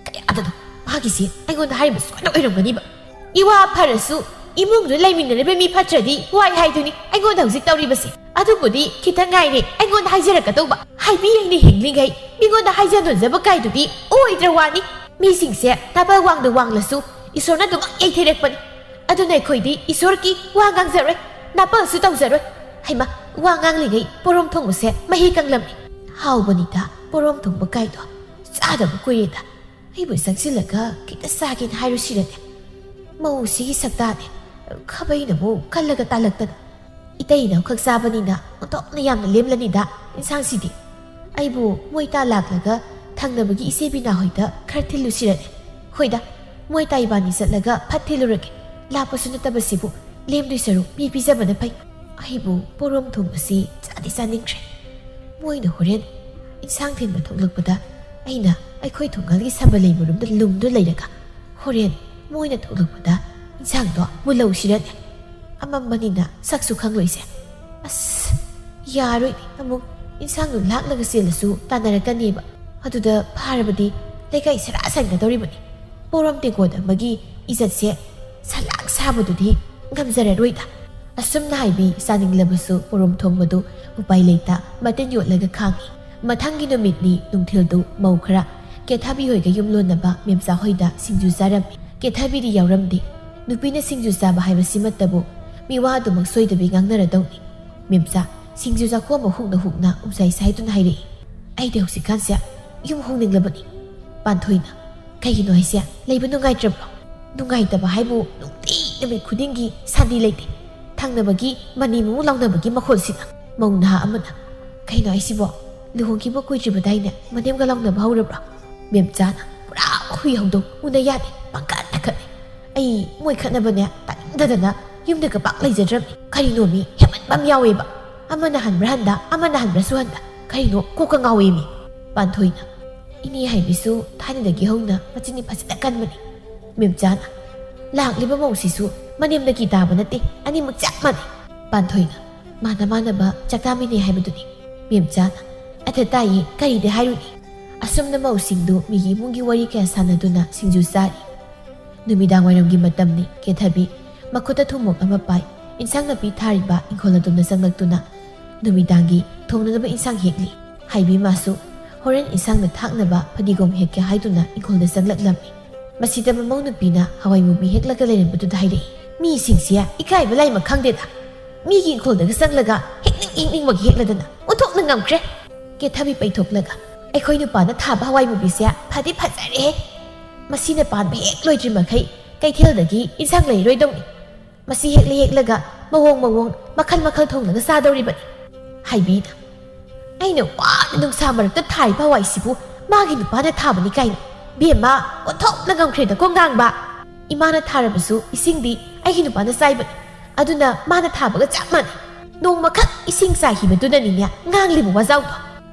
ꯀꯌꯥꯗꯅꯣ ꯃꯥꯒꯤꯁꯦ ꯑꯩꯉꯣꯟꯗ ꯍꯥꯏꯔꯤꯕ ꯁꯣꯏꯅ ꯑꯣꯏꯔꯝꯒꯅꯤꯕ꯫ ꯏꯋꯥ ꯐꯔꯁꯨ ꯏꯃꯨꯡꯗꯨ ꯂꯩꯃꯤꯟꯅꯔꯤꯕ ꯃꯤ ꯐꯠꯇ꯭ꯔꯗꯤ ꯋꯥꯏ ꯍꯥꯏꯗꯨꯅꯤ ꯑꯩꯉꯣꯟꯗ ꯍꯧꯖꯤꯛ ꯇꯧꯔꯤꯕꯁꯦ꯫ ꯑꯗꯨꯕꯨꯗꯤ ꯈꯤꯇꯪ ꯉꯥꯏꯔꯦ ꯑꯩꯉꯣꯟꯗ ꯍꯥꯏꯖꯔꯛꯀꯗꯧꯕ꯫ ꯍꯥꯏꯕꯤ ꯍꯥꯏꯅ ꯍꯤꯡꯂꯤꯉꯩ ꯃꯤꯉꯣꯟꯗ ꯍꯥꯏꯖ ꯅꯣꯟꯖꯕ ꯀꯥꯏꯗꯨꯗꯤ ꯑꯣꯏꯗ꯭ꯔ ꯋꯥꯅꯤ꯫ ꯃꯤꯁꯤꯡꯁꯦ ꯅꯥꯄꯜ ꯋꯥꯡꯗ ꯋꯥꯡꯂꯁꯨ ꯏꯁꯣꯔꯅ ꯑꯗꯨꯃꯛ ꯌꯩꯊꯔꯛꯄꯅꯤ꯫ ꯑꯗꯨꯅ ꯑꯩꯈꯣꯏꯗꯤ ꯏꯁꯣꯔꯒꯤ ꯋꯥ ꯉꯥꯡꯖꯔꯣꯏ, ꯅꯥꯄꯜꯁꯨ ꯇꯧꯖꯔꯣꯏ꯫ ꯍꯩꯃ, ꯋꯥ ꯉꯥꯡꯂꯤꯉꯩ ꯄꯣꯔꯣꯝ ꯊꯣꯡꯕꯁꯦ ꯃꯍꯤ ꯀꯪꯂꯝꯃꯤ꯫ ꯍꯥꯎꯕꯅꯤꯗ ꯄꯣꯔꯣꯝ ꯊꯣꯡꯕ ꯀꯥꯏꯗꯣ꯫ ꯆꯥꯗꯕ ꯀꯨꯏꯔꯦꯗ꯫ ꯑꯩꯕꯨ ꯆꯪꯁꯤꯜꯂꯒ ꯈꯤꯇ ꯆꯥꯒꯦꯅ ꯍꯥꯏꯔꯨꯁꯤꯔꯅꯦ? ꯃꯧꯁꯤꯒꯤ ꯁꯛꯇꯥꯅꯦ꯫ ꯈꯥꯕꯩꯅ ꯑꯃꯨꯛ ꯀꯜꯂꯒ ꯇꯥꯜꯂꯛꯇꯅ꯫ ꯏꯇꯩ ꯏꯅꯥꯎꯈꯛ ꯆꯥꯕꯅꯤꯅ ꯑꯣꯟꯊꯣꯛꯅ ꯌꯥꯝꯅ ꯂꯦꯝꯂꯅꯤꯗ ꯏꯟꯁꯥꯡꯁꯤꯗꯤ꯫ ꯑꯩꯕꯨ ꯃꯣꯏ ꯇꯥ ꯂꯥꯛꯂꯒ ꯊꯪꯅꯕꯒꯤ ꯏꯆꯦ ꯕꯤꯅꯥ ꯍꯣꯏꯗ ꯈꯔ ꯊꯤꯜꯂꯨꯁꯤꯔꯅꯦ? ꯍꯣꯏꯗ, ꯃꯣꯏ ꯇꯥ ꯏꯕꯥꯅꯤ ꯆꯠꯂꯒ ꯐꯠ ꯊꯤꯜꯂꯨꯔꯒꯦ꯫ ꯂꯥꯞꯄꯁꯨ ꯅꯠꯇꯕꯁꯤꯕꯨ ꯂꯦꯝꯗꯣꯏ ꯁꯔꯨꯛ ꯃꯤ ꯄꯤꯖꯕꯅ ꯐꯩ꯫ ꯑꯩꯕꯨ ꯄꯣꯔꯣꯝ ꯊꯣꯡꯕꯁꯤ ꯆꯥꯗꯤ ꯆꯥꯅꯤꯡꯈ꯭ꯔꯦ꯫ ꯃꯣꯏꯅ ꯍꯣꯔꯦꯟ ꯏꯟꯁꯥꯡ ꯊꯤꯟꯕ ꯊꯣꯛꯂꯛꯄꯗ ꯑꯩꯅ ꯑꯩꯈꯣꯏ ꯊꯣꯡꯒꯥꯜꯒꯤ ꯁꯝꯕꯜ ꯂꯩꯕꯔꯣꯝꯗ ꯂꯨꯝꯗꯨ ꯂꯩꯔꯒ ꯍꯣꯔꯦꯟ ꯃꯣꯏꯅ ꯊꯣꯛꯂꯛꯄꯗ ꯏꯟꯁꯥꯡꯗꯣ ꯃꯨꯜꯍꯧꯁꯤꯔꯅꯦ? ꯑꯃꯝꯕꯅꯤꯅ ꯁꯛꯁꯨ ꯈꯪꯂꯣꯏꯁꯦ꯫ ꯑꯁ, ꯌꯥꯔꯣꯏꯅꯦ꯫ ꯑꯃꯨꯛ ꯏꯟꯁꯥꯡꯗꯣ ꯂꯥꯛꯂꯒ ꯆꯦꯜꯂꯁꯨ ꯇꯥꯟꯅꯔꯛꯀꯅꯦꯕ꯫ ꯑꯗꯨꯗ ꯐꯥꯔꯕꯗꯤ ꯂꯩꯀꯥꯏ ꯁꯔꯥ ꯁꯟꯒꯗꯧꯔꯤꯕꯅꯤ꯫ ꯄꯣꯔꯣꯝ ꯇꯦꯡꯀꯣꯠ ꯑꯃꯒꯤ ꯏꯖꯠꯁꯦ ꯁꯂꯥꯛ ꯁꯥꯕꯗꯨꯗꯤ ꯉꯝꯖꯔꯔꯣꯏꯗ꯫ ꯑꯁꯨꯝꯅ ꯍꯥꯏꯕꯤ ꯆꯥꯅꯤꯡꯂꯕꯁꯨ ꯄꯣꯔꯣꯝ ꯊꯣꯡꯕꯗꯨ ꯎꯄꯥꯏ ꯂꯩꯇ ꯃꯇꯤꯟ ꯌꯣꯠꯂꯒ ꯈꯥꯡꯉꯤ꯫ ꯃꯊꯪꯒꯤ ꯅꯨꯃꯤꯠꯅꯤ ꯅꯨꯡꯊꯤꯜꯗꯨ ꯃꯧ ꯈꯔ ꯀꯦꯊꯕꯤ ꯍꯣꯏꯒ ꯌꯨꯝ ꯂꯣꯟꯅꯕ ꯃꯦꯝꯆꯥ ꯍꯣꯏꯗ ꯁꯤꯡꯖꯨ ꯆꯥꯔꯝꯃꯤ꯫ ꯀꯦꯊꯕꯤꯗꯤ ꯌꯥꯎꯔꯝꯗꯦ꯫ ꯅꯨꯄꯤꯅ ꯁꯤꯡꯖꯨ ꯆꯥꯕ ꯍꯥꯏꯕꯁꯤꯃꯛꯇꯕꯨ ꯃꯤꯋꯥ ꯑꯗꯨꯃꯛ ꯁꯣꯏꯗꯕꯤ ꯉꯥꯡꯅꯔꯗꯧꯅꯤ꯫ ꯃꯦꯝꯆꯥ ꯁꯤꯡꯖꯨ ꯆꯥꯈꯣꯝꯕ ꯍꯨꯛꯅ ꯍꯨꯛꯅ ꯎꯝꯖꯥꯏ ꯁꯥꯏꯗꯨꯅ ꯍꯥꯏꯔꯛꯏ, "ꯑꯩꯗꯤ ꯍꯧꯖꯤꯛꯀꯥꯟꯁꯦ ꯌꯨꯝ ꯍꯣꯡꯅꯤꯡꯂꯕꯅꯤ꯫ ꯄꯥꯟꯊꯣꯏꯅ, "ꯀꯩꯒꯤꯅꯣ ꯍꯥꯏꯁꯦ? ꯂꯩꯕ ꯅꯨꯡꯉꯥꯏꯇ꯭ꯔꯕ꯭ꯔꯣ?" "ꯅꯨꯡꯉꯥꯏꯇꯕ ꯍꯥꯏꯕꯨ ꯅꯨꯡꯇꯤ ꯅꯨꯃꯤꯠ ꯈꯨꯗꯤꯡꯒꯤ ꯁꯥꯟꯇꯤ ꯂꯩꯇꯦ꯫ ꯊꯪꯅꯕꯒꯤ ꯃꯅꯤ ꯃꯨꯃꯨ ꯂꯥꯎꯅꯕꯒꯤ ꯃꯈꯣꯜꯁꯤꯅ"꯫ ꯃꯧ ꯅꯍꯥ ꯑꯃꯅ, "ꯀꯩꯅꯣ ꯍꯥꯏꯁꯤꯕꯣ? ꯂꯨꯍꯣꯡꯈꯤꯕ ꯀꯨꯏꯗ꯭ꯔꯤꯕꯗꯥꯏꯅꯦ ꯃꯅꯦꯝꯒ ꯂꯥꯎꯅꯕ ꯍꯧꯔꯕ꯭ꯔꯣ?" ꯃꯦꯝꯆꯥꯅ, "ꯄꯨꯔꯥ ꯍꯨꯏ ꯍꯧꯗꯣꯡ ꯎꯅ ꯌꯥꯗꯦ, ꯄꯪꯈꯠꯇ ꯈꯠꯂꯦ꯫ ꯑꯩ ꯃꯣꯏ ꯈꯠꯅꯕꯅꯦ ꯇꯥꯅꯤꯡꯗꯗꯅ ꯌꯨꯝꯗꯒ ꯄꯥꯛ ꯂꯩꯖꯗ꯭ꯔꯕꯅꯤ꯫ ꯀꯔꯤꯅꯣ ꯃꯤ ꯍꯦꯟꯃꯟꯕ ꯑꯃ ꯌꯥꯎꯋꯦꯕ꯫ ꯑꯃꯅ ꯍꯟꯕ꯭ꯔꯥ ꯍꯟꯗ, ꯑꯃꯅ ꯍꯟꯕ꯭ꯔꯥꯁꯨ ꯍꯟꯗ꯫ ꯀꯔꯤꯅꯣ ꯀꯣꯛꯀ ꯉꯥꯎꯋꯦ ꯃꯤ"꯫ ꯄꯥꯟꯊꯣꯏꯅ, "ꯏꯅꯦ ꯍꯥꯏꯕꯤꯁꯨ ꯊꯥꯏꯅꯗꯒꯤ ꯍꯧꯅ ꯃꯆꯤꯟꯗꯤ ꯐꯖꯅ ꯀꯟꯕꯅꯤ"꯫ ꯃꯦꯝꯆꯥꯅ, "ꯂꯥꯛꯂꯤꯕ ꯃꯧꯁꯤꯁꯨ ꯃꯅꯦꯝꯗꯒꯤ ꯇꯥꯕ ꯅꯠꯇꯦ, ꯑꯅꯤꯃꯛ ꯆꯞ ꯃꯥꯟꯅꯩ"꯫ ꯄꯥꯟꯊꯣꯏꯅ, "ꯃꯥꯅ ꯃꯥꯟꯅꯕ ꯆꯥꯛꯇꯥꯃꯤꯅꯦ ꯍꯥꯏꯕꯗꯨꯅꯤ"꯫ ꯃꯦꯝꯆꯥꯅ, "ꯑꯊ ꯇꯥꯏꯌꯦ, ꯀꯔꯤꯗꯤ ꯍꯥꯏꯔꯨꯅꯤ"꯫ ꯑꯁꯨꯝꯅ ꯃꯧꯁꯤꯡꯗꯨ ꯃꯤꯒꯤ ꯏꯃꯨꯡꯒꯤ ꯋꯥꯔꯤ ꯀꯌꯥ ꯁꯥꯟꯅꯗꯨꯅ ꯁꯤꯡꯖꯨ ꯆꯥꯔꯤ꯫ ꯅꯨꯃꯤꯗꯥꯡ ꯋꯥꯏꯔꯝꯒꯤ ꯃꯇꯝꯅꯤ꯫ ꯀꯦꯊꯕꯤ ꯃꯈꯨꯠꯇ ꯊꯨꯝꯃꯣꯛ ꯑꯃ ꯄꯥꯏ꯫ ꯏꯟꯁꯥꯡ ꯅꯥꯄꯤ ꯊꯥꯔꯤꯕ ꯏꯪꯈꯣꯜ ꯑꯗꯣꯝꯗ ꯆꯪꯂꯛꯇꯨꯅ ꯅꯨꯃꯤꯗꯥꯡꯒꯤ ꯊꯣꯡꯅꯅꯕ ꯏꯟꯁꯥꯡ ꯍꯦꯛꯂꯤ꯫ ꯍꯥꯏꯕꯤ ꯃꯥꯁꯨ ꯍꯣꯔꯦꯟ ꯏꯟꯁꯥꯡꯗ ꯊꯥꯛꯅꯕ ꯐꯗꯤꯒꯣꯝ ꯍꯦꯛꯀꯦ ꯍꯥꯏꯗꯨꯅ ꯏꯪꯈꯣꯜꯗ ꯆꯪꯂꯛꯂꯝꯃꯤ꯫ ꯃꯁꯤꯗ ꯃꯃꯧ ꯅꯨꯄꯤꯅ ꯍꯋꯥꯏ ꯃꯨꯕꯤ ꯍꯦꯛꯂꯒ ꯂꯩꯔꯝꯕꯗꯨꯗ ꯍꯥꯏꯔꯛꯏ, "ꯃꯤꯁꯤꯡꯁꯦ ꯏꯀꯥꯏꯕ ꯂꯥꯏꯃ ꯈꯪꯗꯦꯗ꯫ ꯃꯤꯒꯤ ꯏꯪꯈꯣꯜꯗꯒ ꯆꯪꯂꯒ ꯍꯦꯛꯅꯤꯡ ꯍꯦꯛꯅꯤꯡꯕꯒꯤ ꯍꯦꯛꯂꯗꯅ ꯑꯣꯟꯊꯣꯛꯅ ꯉꯝꯈ꯭ꯔꯦ"꯫ ꯀꯦꯊꯕꯤ ꯄꯩꯊꯣꯛꯂꯒ, "ꯑꯩꯈꯣꯏ ꯅꯨꯄꯥꯅ ꯊꯥꯕ ꯍꯋꯥꯏ ꯃꯨꯕꯤꯁꯦ ꯐꯗꯤ ꯐꯖꯔꯦꯍꯦ꯫ ꯃꯁꯤꯅ ꯄꯥꯟꯕ ꯍꯦꯛ ꯂꯣꯏꯗ꯭ꯔꯤ ꯃꯈꯩ ꯀꯩꯊꯦꯜꯗꯒꯤ ꯏꯟꯁꯥꯡ ꯂꯩꯔꯣꯏꯗꯧꯅꯤ꯫ ꯃꯁꯤ ꯍꯦꯛꯂ ꯍꯦꯛꯂꯒ ꯃꯑꯣꯡ ꯃꯑꯣꯡ ꯃꯈꯜ ꯃꯈꯜ ꯊꯣꯡꯂꯒ ꯆꯥꯗꯧꯔꯤꯕꯅꯤ"꯫ ꯍꯥꯏꯕꯤꯅ, "ꯑꯩꯅ ꯋꯥꯅ ꯅꯨꯡꯁꯥ ꯃꯔꯛꯇ ꯊꯥꯔꯤꯕ ꯍꯋꯥꯏꯁꯤꯕꯨ ꯃꯥꯒꯤ ꯅꯨꯄꯥꯅ ꯊꯥꯕꯅꯤ ꯀꯥꯏꯅ꯫ ꯕꯦꯝꯃ, ꯑꯣꯟꯊꯣꯛꯅ ꯉꯝꯈ꯭ꯔꯦꯗꯀꯣ ꯉꯥꯡꯕ꯫ ꯏꯃꯥꯅ ꯊꯥꯔꯕꯁꯨ ꯏꯁꯤꯡꯗꯤ ꯑꯩꯒꯤ ꯅꯨꯄꯥꯅ ꯆꯥꯏꯕꯅꯤ꯫ ꯑꯗꯨꯅ ꯃꯥꯅ ꯊꯥꯕꯒ ꯆꯞ ꯃꯥꯟꯅꯩ꯫ ꯅꯣꯡꯃꯈꯛ ꯏꯁꯤꯡ ꯆꯥꯏꯈꯤꯕꯗꯨꯅꯅꯤꯅꯦ ꯉꯥꯡꯂꯤꯕ ꯋꯥꯖꯥꯎꯗꯣ"꯫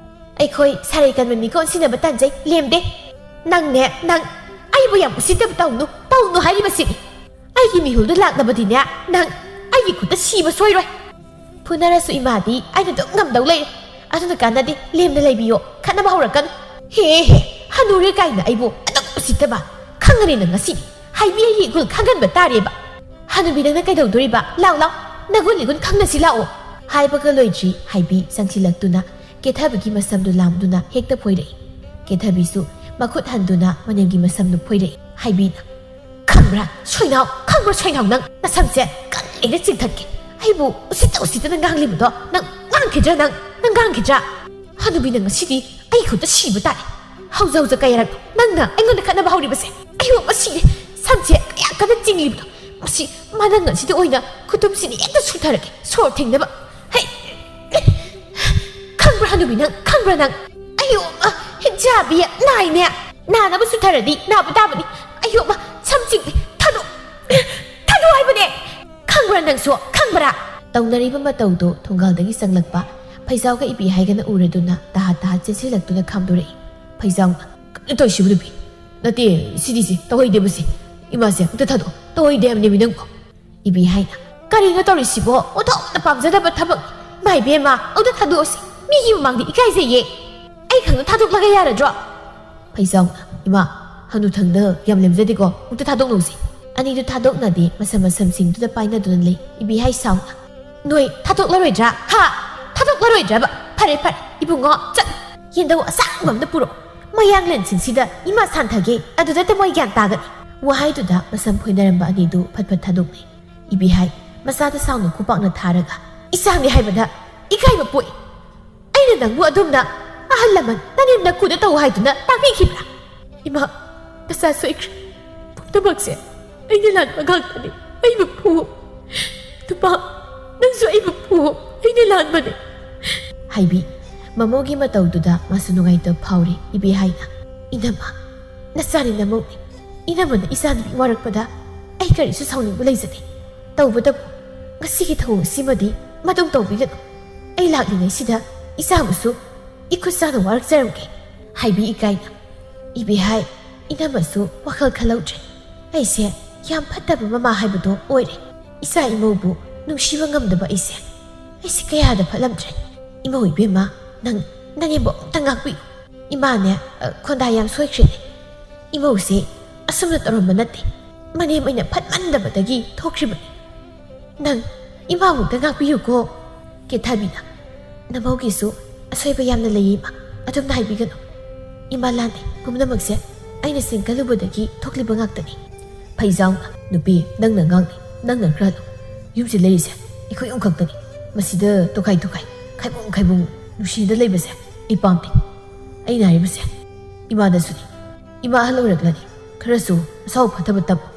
"ꯑꯩꯈꯣꯏ ꯁꯥꯔꯩ ꯀꯟꯕ ꯃꯤꯒ ꯑꯣꯟꯁꯤꯟꯅꯕ ꯇꯟꯖꯩ, ꯂꯦꯝꯗꯦ꯫ ꯅꯪꯅꯦ, ꯅꯪ ꯑꯩꯕꯨ ꯌꯥꯝ ꯎꯁꯤꯠꯇꯕ ꯇꯧꯅꯨ, ꯇꯧꯅꯨ ꯍꯥꯏꯔꯤꯕꯁꯤꯅꯤ꯫ ꯑꯩꯒꯤ ꯃꯤꯍꯨꯜꯗꯨ ꯂꯥꯛꯅꯕꯗꯤꯅꯦ, ꯅꯪ ꯑꯩꯒꯤ ꯈꯨꯠꯇ ꯁꯤꯕ ꯁꯣꯏꯔꯣꯏ꯫ ꯐꯨꯅꯔꯁꯨ ꯏꯃꯥꯗꯤ ꯑꯩꯅ ꯑꯗꯨꯝ ꯉꯝꯗꯧ ꯂꯩꯔꯦ꯫ ꯑꯗꯨꯅ ꯀꯥꯟꯅꯗꯦ, ꯂꯦꯝꯅ ꯂꯩꯕꯤꯌꯣ, ꯈꯠꯅꯕ ꯍꯧꯔꯛꯀꯅꯨ"꯫ "ꯍꯦ ꯍꯦ, ꯍꯅꯨꯔꯦ ꯀꯥꯏꯅ ꯑꯩꯕꯨ ꯑꯗꯨꯛ ꯎꯁꯤꯠꯇꯕ꯫ ꯈꯪꯉꯅꯤ ꯅꯪ ꯉꯁꯤꯗꯤ꯫ ꯍꯥꯏꯕꯤ ꯑꯩꯒꯤ ꯏꯒꯨꯜ ꯈꯪꯍꯟꯕ ꯇꯥꯔꯦꯕ꯫ ꯍꯅꯨꯕꯤ ꯅꯪꯅ ꯀꯩꯗꯧꯗꯣꯔꯤꯕ? ꯂꯥꯎ ꯂꯥꯎ, ꯅꯒꯨꯟ ꯏꯒꯨꯟ ꯈꯪꯅꯁꯤ ꯂꯥꯛꯑꯣ"꯫ ꯍꯥꯏꯕꯒ ꯂꯣꯏꯗ꯭ꯔꯤ ꯍꯥꯏꯕꯤ ꯆꯪꯁꯤꯜꯂꯛꯇꯨꯅ ꯀꯦꯊꯕꯤꯒꯤ ꯃꯁꯝꯗꯨ ꯂꯥꯝꯗꯨꯅ ꯍꯦꯛꯇ ꯐꯣꯏꯔꯛꯏ꯫ ꯀꯦꯊꯕꯤꯁꯨ ꯃꯈꯨꯠ ꯍꯟꯗꯨꯅ ꯃꯅꯦꯝꯒꯤ ꯃꯁꯝꯗꯨ ꯐꯣꯏꯔꯛꯏ꯫ ꯍꯥꯏꯕꯤꯅ, "ꯈꯪꯕ꯭ꯔꯥ ꯁꯣꯏꯅꯥꯎ, ꯈꯪꯕ꯭ꯔꯥ ꯁꯣꯏꯅꯥꯎ, ꯅꯪ ꯅꯁꯝꯁꯦ ꯀꯜꯂꯤꯅ ꯆꯤꯡꯊꯠꯀꯦ꯫ ꯑꯩꯕꯨ ꯎꯁꯤꯠꯇ ꯎꯁꯤꯠꯇꯅ ꯉꯥꯡꯂꯤꯕꯗꯣ ꯅꯪ ꯉꯥꯡꯈꯤꯗ꯭ꯔꯥ, ꯅꯪ, ꯅꯪ ꯉꯥꯡꯈꯤꯗ꯭ꯔꯥ? ꯍꯅꯨꯕꯤ, ꯅꯪ ꯉꯁꯤꯗꯤ ꯑꯩ ꯈꯨꯠꯇ ꯁꯤꯕ ꯇꯥꯔꯦ꯫ ꯍꯧꯖ ꯍꯧꯖ ꯀꯌꯥꯔꯛ ꯅꯪꯅ ꯑꯩꯉꯣꯟꯗ ꯈꯠꯅꯕ ꯍꯧꯔꯤꯕꯁꯦ? ꯑꯩꯕꯨ ꯃꯁꯤꯅꯦ ꯁꯝꯁꯦ ꯀꯌꯥ ꯀꯟꯅ ꯆꯤꯡꯂꯤꯕꯗꯣ꯫ ꯃꯁꯤ ꯃꯅꯪ ꯑꯁꯤꯗ ꯑꯣꯏꯅ ꯈꯨꯇꯨꯝꯁꯤꯅ ꯍꯦꯛꯇ ꯁꯨꯊꯔꯒꯦ, ꯁꯣꯔ ꯊꯤꯡꯅꯕ꯫ ꯍꯩ! ꯈꯪꯕ꯭ꯔꯥ ꯍꯅꯨꯕꯤ, ꯅꯪ ꯈꯪꯕ꯭ꯔꯥ ꯅꯪ? ꯑꯌꯣ, ꯑ, ꯍꯤꯡꯆꯥꯕꯤ, ꯅꯥꯏꯅꯦ꯫ ꯅꯥꯅꯕ ꯁꯨꯊꯔꯗꯤ ꯅꯥꯕ ꯇꯥꯕꯅꯤ꯫ ꯑꯌꯣ, ꯃ, ꯁꯝ ꯆꯤꯡ-, ꯊꯥꯗꯣꯛ-, ꯊꯥꯗꯣꯛ ꯍꯥꯏꯕꯅꯦ꯫ ꯈꯪꯕ꯭ꯔꯥ ꯅꯪꯁꯨ? ꯈꯪꯕ꯭ꯔꯥ?" ꯇꯧꯅꯔꯤꯕ ꯃꯇꯧꯗꯨ ꯊꯣꯡꯒꯥꯜꯗꯒꯤ ꯆꯪꯂꯛꯄ ꯐꯩꯖꯥꯎꯒ ꯏꯕꯤꯍꯥꯏꯒꯅ ꯎꯔꯗꯨꯅ ꯇꯍꯥ ꯇꯍꯥ ꯆꯦꯟꯁꯤꯜꯂꯛꯇꯨꯅ ꯈꯥꯝꯗꯣꯔꯛꯏ꯫ ꯐꯩꯖꯥꯎꯅ, "ꯀꯩꯅꯣ ꯇꯧꯔꯤꯁꯤꯕꯨ ꯅꯨꯄꯤ? ꯅꯠꯇꯦ, ꯁꯤꯗꯤ ꯁꯤ ꯇꯧꯍꯩꯗꯦꯕ ꯁꯤ꯫ ꯏꯃꯥꯁꯦ ꯑꯝꯇ ꯊꯥꯗꯣꯛꯑꯣ꯫ ꯇꯧꯍꯩꯗꯦ ꯍꯥꯏꯕꯅꯦꯃꯤ ꯅꯪꯕꯨ꯫" ꯏꯕꯤꯍꯥꯏꯅ, "ꯀꯔꯤꯅꯣ ꯇꯧꯔꯤꯁꯤꯕꯣ? ꯑꯣꯟꯊꯣꯛꯅ ꯄꯥꯝꯖꯗꯕ ꯊꯕꯛ꯫ ꯏꯃꯥ ꯏꯕꯦꯝꯃ, ꯑꯝꯇ ꯊꯥꯗꯣꯛꯑꯣꯁꯤ꯫ ꯃꯤꯒꯤ ꯃꯃꯥꯡꯗ ꯏꯀꯥꯏꯖꯩꯌꯦ꯫ ꯑꯩ ꯈꯪꯅ ꯊꯥꯗꯣꯛꯂꯒ ꯌꯥꯔꯗ꯭ꯔꯣ?" ꯐꯩꯖꯥꯎꯅ, "ꯏꯃꯥ, ꯍꯅꯨꯊꯪꯗ ꯌꯥꯝ ꯂꯦꯝꯖꯗꯦꯀꯣ, ꯑꯃꯨꯛꯇ ꯊꯥꯗꯣꯛꯅꯧꯁꯤ꯫" ꯑꯅꯤꯗꯨ ꯊꯥꯗꯣꯛꯅꯗꯦ, ꯃꯁꯝ ꯃꯁꯝꯁꯤꯡꯗꯨꯗ ꯄꯥꯏꯅꯗꯨꯅ ꯂꯩ꯫ ꯏꯕꯤꯍꯥꯏ ꯁꯥꯎꯅ, "ꯅꯣꯏ ꯊꯥꯗꯣꯛꯂꯔꯣꯏꯗ꯭ꯔꯥ? ꯍꯥ? ꯊꯥꯗꯣꯛꯂꯔꯣꯏꯗ꯭ꯔꯕ? ꯐꯔꯦ, ꯐꯔꯦ, ꯏꯕꯨꯡꯉꯣ, ꯆꯠ, ꯌꯦꯟꯗꯧ ꯑꯁꯥꯡꯕ ꯑꯝꯇ ꯄꯨꯔꯛꯑꯣ꯫ ꯃꯌꯥꯡꯂꯦꯟꯁꯤꯡꯁꯤꯗ ꯏꯃꯥ ꯁꯥꯟꯊꯒꯦ, ꯑꯗꯨꯗ ꯃꯣꯏ ꯒ꯭ꯌꯥꯟ ꯇꯥꯒꯅꯤ꯫" ꯋꯥꯍꯩꯗꯨꯗ ꯃꯁꯝ ꯐꯣꯏꯅꯔꯝꯕ ꯑꯅꯤꯗꯨ ꯐꯠ ꯐꯠ ꯊꯥꯗꯣꯛꯅꯩ꯫ ꯏꯕꯤꯍꯥꯏ ꯃꯆꯥꯗ ꯁꯥꯎꯅ ꯈꯨꯄꯥꯛꯅ ꯊꯥꯔꯒ, "ꯏꯆꯥꯅꯤ ꯍꯥꯏꯕꯗ ꯏꯀꯥꯏꯕ ꯄꯣꯛꯏ꯫ ꯑꯩꯅ ꯅꯪꯕꯨ ꯑꯗꯨꯝꯅ ꯑꯍꯜ ꯂꯃꯟ ꯅꯅꯦꯝ ꯅꯀꯨꯗ ꯇꯧ ꯍꯥꯏꯗꯨꯅ ꯇꯥꯛꯄꯤꯈꯤꯕ꯭ꯔꯥ? ꯏꯃꯥ, ꯅꯆꯥ ꯁꯣꯏꯈ꯭ꯔꯦ꯫ ꯄꯨꯝꯅꯃꯛꯁꯦ ꯑꯩꯅ ꯂꯥꯟꯕ ꯉꯥꯛꯇꯅꯤ꯫ ꯑꯩꯕꯨ ꯐꯨ꯫ ꯅꯨꯄꯥ, ꯅꯪꯁꯨ ꯑꯩꯕꯨ ꯐꯨ꯫ ꯑꯩꯅ ꯂꯥꯟꯕꯅꯤ꯫" ꯍꯥꯏꯕꯤ꯫ ꯃꯃꯧꯒꯤ ꯃꯇꯧꯗꯨꯗ ꯃꯥꯁꯨ ꯅꯨꯡꯉꯥꯏꯇꯕ ꯐꯥꯎꯔꯤ꯫ ꯏꯕꯤꯍꯥꯏꯅ, "ꯏꯅꯝꯃ, ꯅꯆꯥꯅꯤ ꯅꯃꯧꯅꯤ꯫ ꯏꯅꯝꯃꯅ ꯏꯆꯥꯅꯨꯄꯤ ꯋꯥꯔꯛꯄꯗ ꯑꯩ ꯀꯔꯤꯁꯨ ꯁꯥꯎꯅꯤꯡꯕ ꯂꯩꯖꯗꯦ꯫ ꯇꯧꯕꯇꯕꯨ ꯉꯁꯤꯒꯤ ꯊꯧꯑꯣꯡꯁꯤꯃꯗꯤ ꯃꯇꯨꯡ ꯇꯧꯕꯤꯒꯅꯨ꯫ ꯑꯩ ꯂꯥꯛꯂꯤꯉꯩꯁꯤꯗ ꯏꯆꯥꯕꯨꯁꯨ ꯏꯈꯨꯠ ꯁꯥꯅ ꯋꯥꯔꯛꯆꯔꯝꯒꯦ꯫" ꯍꯥꯏꯕꯤ ꯏꯀꯥꯏꯅ꯫ ꯏꯕꯤꯍꯥꯏ, ꯏꯅꯝꯃꯁꯨ ꯋꯥꯈꯜ ꯈꯜꯍꯧꯗ꯭ꯔꯦ꯫ ꯑꯩꯁꯦ ꯌꯥꯝ ꯐꯠꯇꯕ ꯃꯃꯥ ꯍꯥꯏꯕꯗꯣ ꯑꯣꯏꯔꯦ꯫ ꯏꯆꯥ ꯏꯃꯧꯕꯨ ꯅꯨꯡꯁꯤꯕ ꯉꯝꯗꯕ ꯑꯩꯁꯦ, ꯑꯩꯁꯦ ꯀꯌꯥꯗ ꯐꯠꯂꯝꯗ꯭ꯔꯦ꯫ ꯏꯃꯧ ꯏꯕꯦꯝꯃ, ꯅꯪ ꯅꯅꯦꯝꯕꯣꯛ ꯑꯝꯇ ꯉꯥꯛꯄꯤꯌꯨ꯫ ꯏꯃꯥꯅꯦ, ꯑ, ꯈꯣꯟꯗꯥ ꯌꯥꯝ ꯁꯣꯏꯈ꯭ꯔꯦꯅꯦ꯫ ꯏꯃꯧꯁꯦ ꯑꯁꯨꯝꯅ ꯇꯧꯔꯝꯕ ꯅꯠꯇꯦ꯫ ꯃꯅꯦꯝ ꯑꯩꯅ ꯐꯠꯃꯟꯗꯕꯗꯒꯤ ꯊꯣꯛꯈ꯭ꯔꯤꯕꯅꯤ꯫ ꯅꯪ ꯏꯃꯥꯕꯨ ꯑꯝꯇ ꯉꯥꯛꯄꯤꯌꯨꯀꯣ꯫ ꯀꯦꯊꯕꯤꯅ, ꯅꯃꯧꯒꯤꯁꯨ ꯑꯁꯣꯏꯕ ꯌꯥꯝꯅ ꯂꯩꯌꯦ, ꯏꯃꯥ꯫ ꯑꯗꯨꯝꯅ ꯍꯥꯏꯕꯤꯒꯅꯨ꯫ ꯏꯃꯥ ꯂꯥꯟꯗꯦ, ꯄꯨꯝꯅꯃꯛꯁꯦ ꯑꯩꯅ ꯁꯦꯝꯒꯠꯂꯨꯕꯗꯒꯤ ꯊꯣꯛꯂꯤꯕ ꯉꯥꯛꯇꯅꯤ꯫ ꯐꯩꯖꯥꯎꯅ, "ꯅꯨꯄꯤ, ꯅꯪꯅ ꯉꯥꯡꯅꯤ, ꯅꯪꯅ ꯈꯔ ꯂꯧ꯫ ꯌꯨꯝꯁꯤ ꯂꯩꯔꯤꯁꯦ ꯑꯩꯈꯣꯏ ꯑꯍꯨꯝ ꯈꯛꯇꯅꯤ꯫ ꯃꯁꯤꯗ ꯇꯣꯈꯥꯏ ꯇꯣꯈꯥꯏ, ꯈꯥꯏꯕꯨꯡ ꯈꯥꯏꯕꯨꯡ ꯅꯨꯡꯁꯤꯅ ꯂꯩꯕꯁꯦ ꯑꯩ ꯄꯥꯝꯗꯦ꯫ ꯑꯩꯅ ꯍꯥꯏꯔꯤꯕꯁꯦ ꯏꯃꯥꯗꯁꯨꯅꯤ꯫ ꯏꯃꯥ ꯑꯍꯜ ꯑꯣꯏꯔꯛꯂꯅꯤ, ꯈꯔꯁꯨ ꯑꯁꯥꯎ ꯐꯠꯇꯕ ꯇꯝꯃꯨ꯫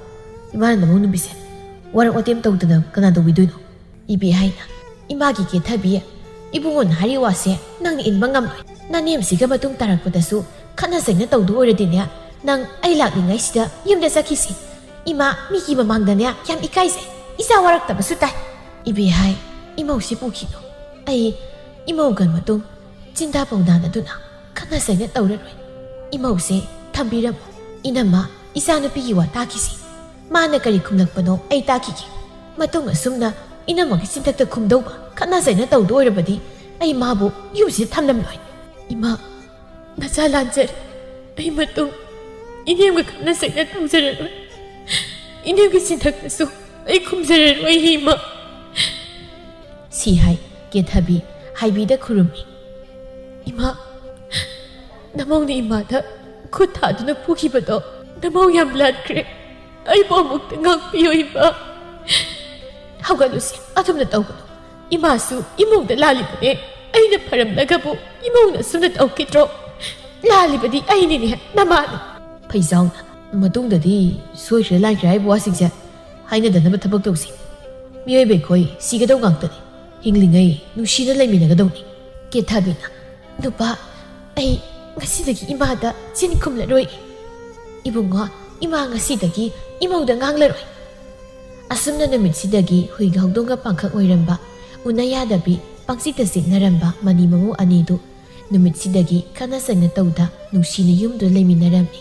ꯏꯃꯥꯅ ꯅꯃꯧ ꯅꯨꯄꯤꯁꯦ ꯋꯥꯔꯛ ꯋꯥꯇꯦꯝ ꯇꯧꯗꯅ ꯀꯅꯥ ꯇꯧꯕꯤꯗꯣꯏꯅꯣ?" ꯏꯕꯦ ꯍꯥꯏꯅ, "ꯏꯃꯥꯒꯤ ꯀꯦꯊꯕꯤ, ꯏꯕꯨꯡꯉꯣꯅ ꯍꯥꯏꯔꯤ ꯋꯥꯁꯦ ꯅꯪꯅ ꯏꯟꯕ ꯉꯝꯂꯣꯏ꯫ ꯅꯅꯦꯝꯁꯤꯒ ꯃꯇꯨꯡ ꯇꯥꯔꯛꯄꯗꯁꯨ ꯈꯠꯅ ꯆꯩꯅ ꯇꯧꯗꯨ ꯑꯣꯏꯔꯗꯤꯅꯦ, ꯅꯪ ꯑꯩ ꯂꯥꯛꯂꯤꯉꯩꯁꯤꯗ ꯌꯨꯝꯗ ꯆꯠꯈꯤꯁꯤ꯫ ꯏꯃꯥ ꯃꯤꯒꯤ ꯃꯃꯥꯡꯗꯅꯦ ꯌꯥꯝ ꯏꯀꯥꯏꯖꯩ, ꯏꯆꯥ ꯋꯥꯔꯛꯇꯕꯁꯨ ꯇꯥꯏ꯫" ꯏꯕꯦ ꯍꯥꯏ, "ꯏꯃꯧꯁꯤ ꯄꯨꯈꯤꯅꯨ꯫ ꯑꯩ ꯏꯃꯧꯒ ꯃꯇꯨꯡ ꯆꯤꯟꯗꯥ ꯄꯥꯎꯗꯥꯅꯗꯨꯅ ꯈꯠꯅ ꯆꯩꯅ ꯇꯧꯔꯔꯣꯏ꯫ ꯏꯃꯧꯁꯦ ꯊꯝꯕꯤꯔꯝꯃꯣ꯫ ꯏꯅꯝꯃ, ꯏꯆꯥꯅꯨꯄꯤꯒꯤ ꯋꯥ ꯇꯥꯈꯤꯁꯤ꯫ ꯃꯥꯅ ꯀꯔꯤ ꯈꯨꯝꯂꯛꯄꯅꯣ ꯑꯩ ꯇꯥꯈꯤꯒꯦ꯫ ꯃꯇꯨꯡ ꯑꯁꯨꯝꯅ ꯏꯅꯝꯃꯒꯤ ꯆꯤꯟꯊꯛꯇ ꯈꯨꯝꯗꯧꯕ ꯈꯠꯅ ꯆꯩꯅ ꯇꯧꯗꯣ ꯑꯣꯏꯔꯕꯗꯤ ꯑꯩ ꯃꯥꯕꯨ ꯌꯨꯝꯁꯤꯗ ꯊꯝꯂꯝꯂꯣꯏ꯫" "ꯏꯃꯥ, ꯅꯆꯥ ꯂꯥꯟꯖꯔꯦ꯫ ꯑꯩ ꯃꯇꯨꯡ ꯏꯅꯦꯝꯒ ꯈꯠꯅ ꯆꯩꯅ ꯇꯧꯖꯔꯔꯣꯏ꯫ ꯏꯅꯦꯝꯒꯤ ꯆꯤꯟꯊꯛꯇꯁꯨ ꯑꯩ ꯈꯨꯝꯖꯔꯔꯣꯏ, ꯏꯃꯥ꯫" ꯁꯤ ꯍꯥꯏ ꯀꯦꯊꯕꯤ ꯍꯥꯏꯕꯤꯗ ꯈꯨꯔꯨꯝꯃꯤ꯫ "ꯏꯃꯥ, ꯅꯃꯧꯅ ꯏꯃꯥꯗ ꯈꯨꯠ ꯊꯥꯗꯨꯅ ꯐꯨꯈꯤꯕꯗꯣ ꯅꯃꯧ ꯌꯥꯝ ꯂꯥꯟꯈ꯭ꯔꯦ꯫ ꯑꯩꯕꯨ ꯑꯃꯨꯛꯇ ꯉꯥꯛꯄꯤꯌꯨ, ꯏꯃꯥ꯫" "ꯍꯧꯒꯠꯂꯨꯁꯦ, ꯑꯗꯨꯝꯅ ꯇꯧꯒꯅꯨ꯫ ꯏꯃꯥꯁꯨ ꯏꯃꯧꯗ ꯂꯥꯜꯂꯤꯕꯅꯦ꯫ ꯑꯩꯅ ꯐꯔꯝꯂꯒꯕꯨ ꯏꯃꯧꯅ ꯑꯁꯨꯝꯅ ꯇꯧꯈꯤꯗ꯭ꯔꯣ? ꯂꯥꯜꯂꯤꯕꯗꯤ ꯑꯩꯅꯤꯅꯦ, ꯅꯃꯥꯅꯤ꯫" ꯐꯩꯖꯥꯎꯅ, "ꯃꯇꯨꯡꯗꯗꯤ ꯁꯣꯏꯈ꯭ꯔꯦ ꯂꯥꯟꯈ꯭ꯔꯦ ꯍꯥꯏꯕ ꯋꯥꯁꯤꯡꯁꯦ ꯍꯥꯏꯅꯗꯅꯕ ꯊꯕꯛ ꯇꯧꯁꯤ꯫ ꯃꯤꯑꯣꯏꯕ ꯑꯩꯈꯣꯏ ꯁꯤꯒꯗꯧ ꯉꯥꯛꯇꯅꯤ꯫ ꯍꯤꯡꯂꯤꯉꯩ ꯅꯨꯡꯁꯤꯅ ꯂꯩꯃꯤꯟꯅꯒꯗꯧꯅꯤ꯫" ꯀꯦꯊꯕꯤꯅ, "ꯅꯨꯄꯥ, ꯑꯩ ꯉꯁꯤꯗꯒꯤ ꯏꯃꯥꯗ ꯆꯤꯟ ꯈꯨꯝꯂꯔꯣꯏ꯫ ꯏꯕꯨꯡꯉꯣ, ꯏꯃꯥ ꯉꯁꯤꯗꯒꯤ ꯏꯃꯧꯗ ꯉꯥꯡꯂꯔꯣꯏ꯫" ꯑꯁꯨꯝꯅ ꯅꯨꯃꯤꯠꯁꯤꯗꯒꯤ ꯍꯨꯏꯒ ꯍꯧꯗꯣꯡꯒ ꯄꯥꯡꯈꯛ ꯑꯣꯏꯔꯝꯕ, ꯎꯅ ꯌꯥꯗꯕꯤ, ꯄꯪꯆꯤꯛꯇ ꯆꯤꯛꯅꯔꯝꯕ ꯃꯅꯤ ꯃꯃꯧ ꯑꯅꯤꯗꯨ ꯅꯨꯃꯤꯠꯁꯤꯗꯒꯤ ꯈꯠꯅ ꯆꯩꯅ ꯇꯧꯗ ꯅꯨꯡꯁꯤꯅ ꯌꯨꯝꯗꯨꯗ ꯂꯩꯃꯤꯟꯅꯔꯝꯃꯤ꯫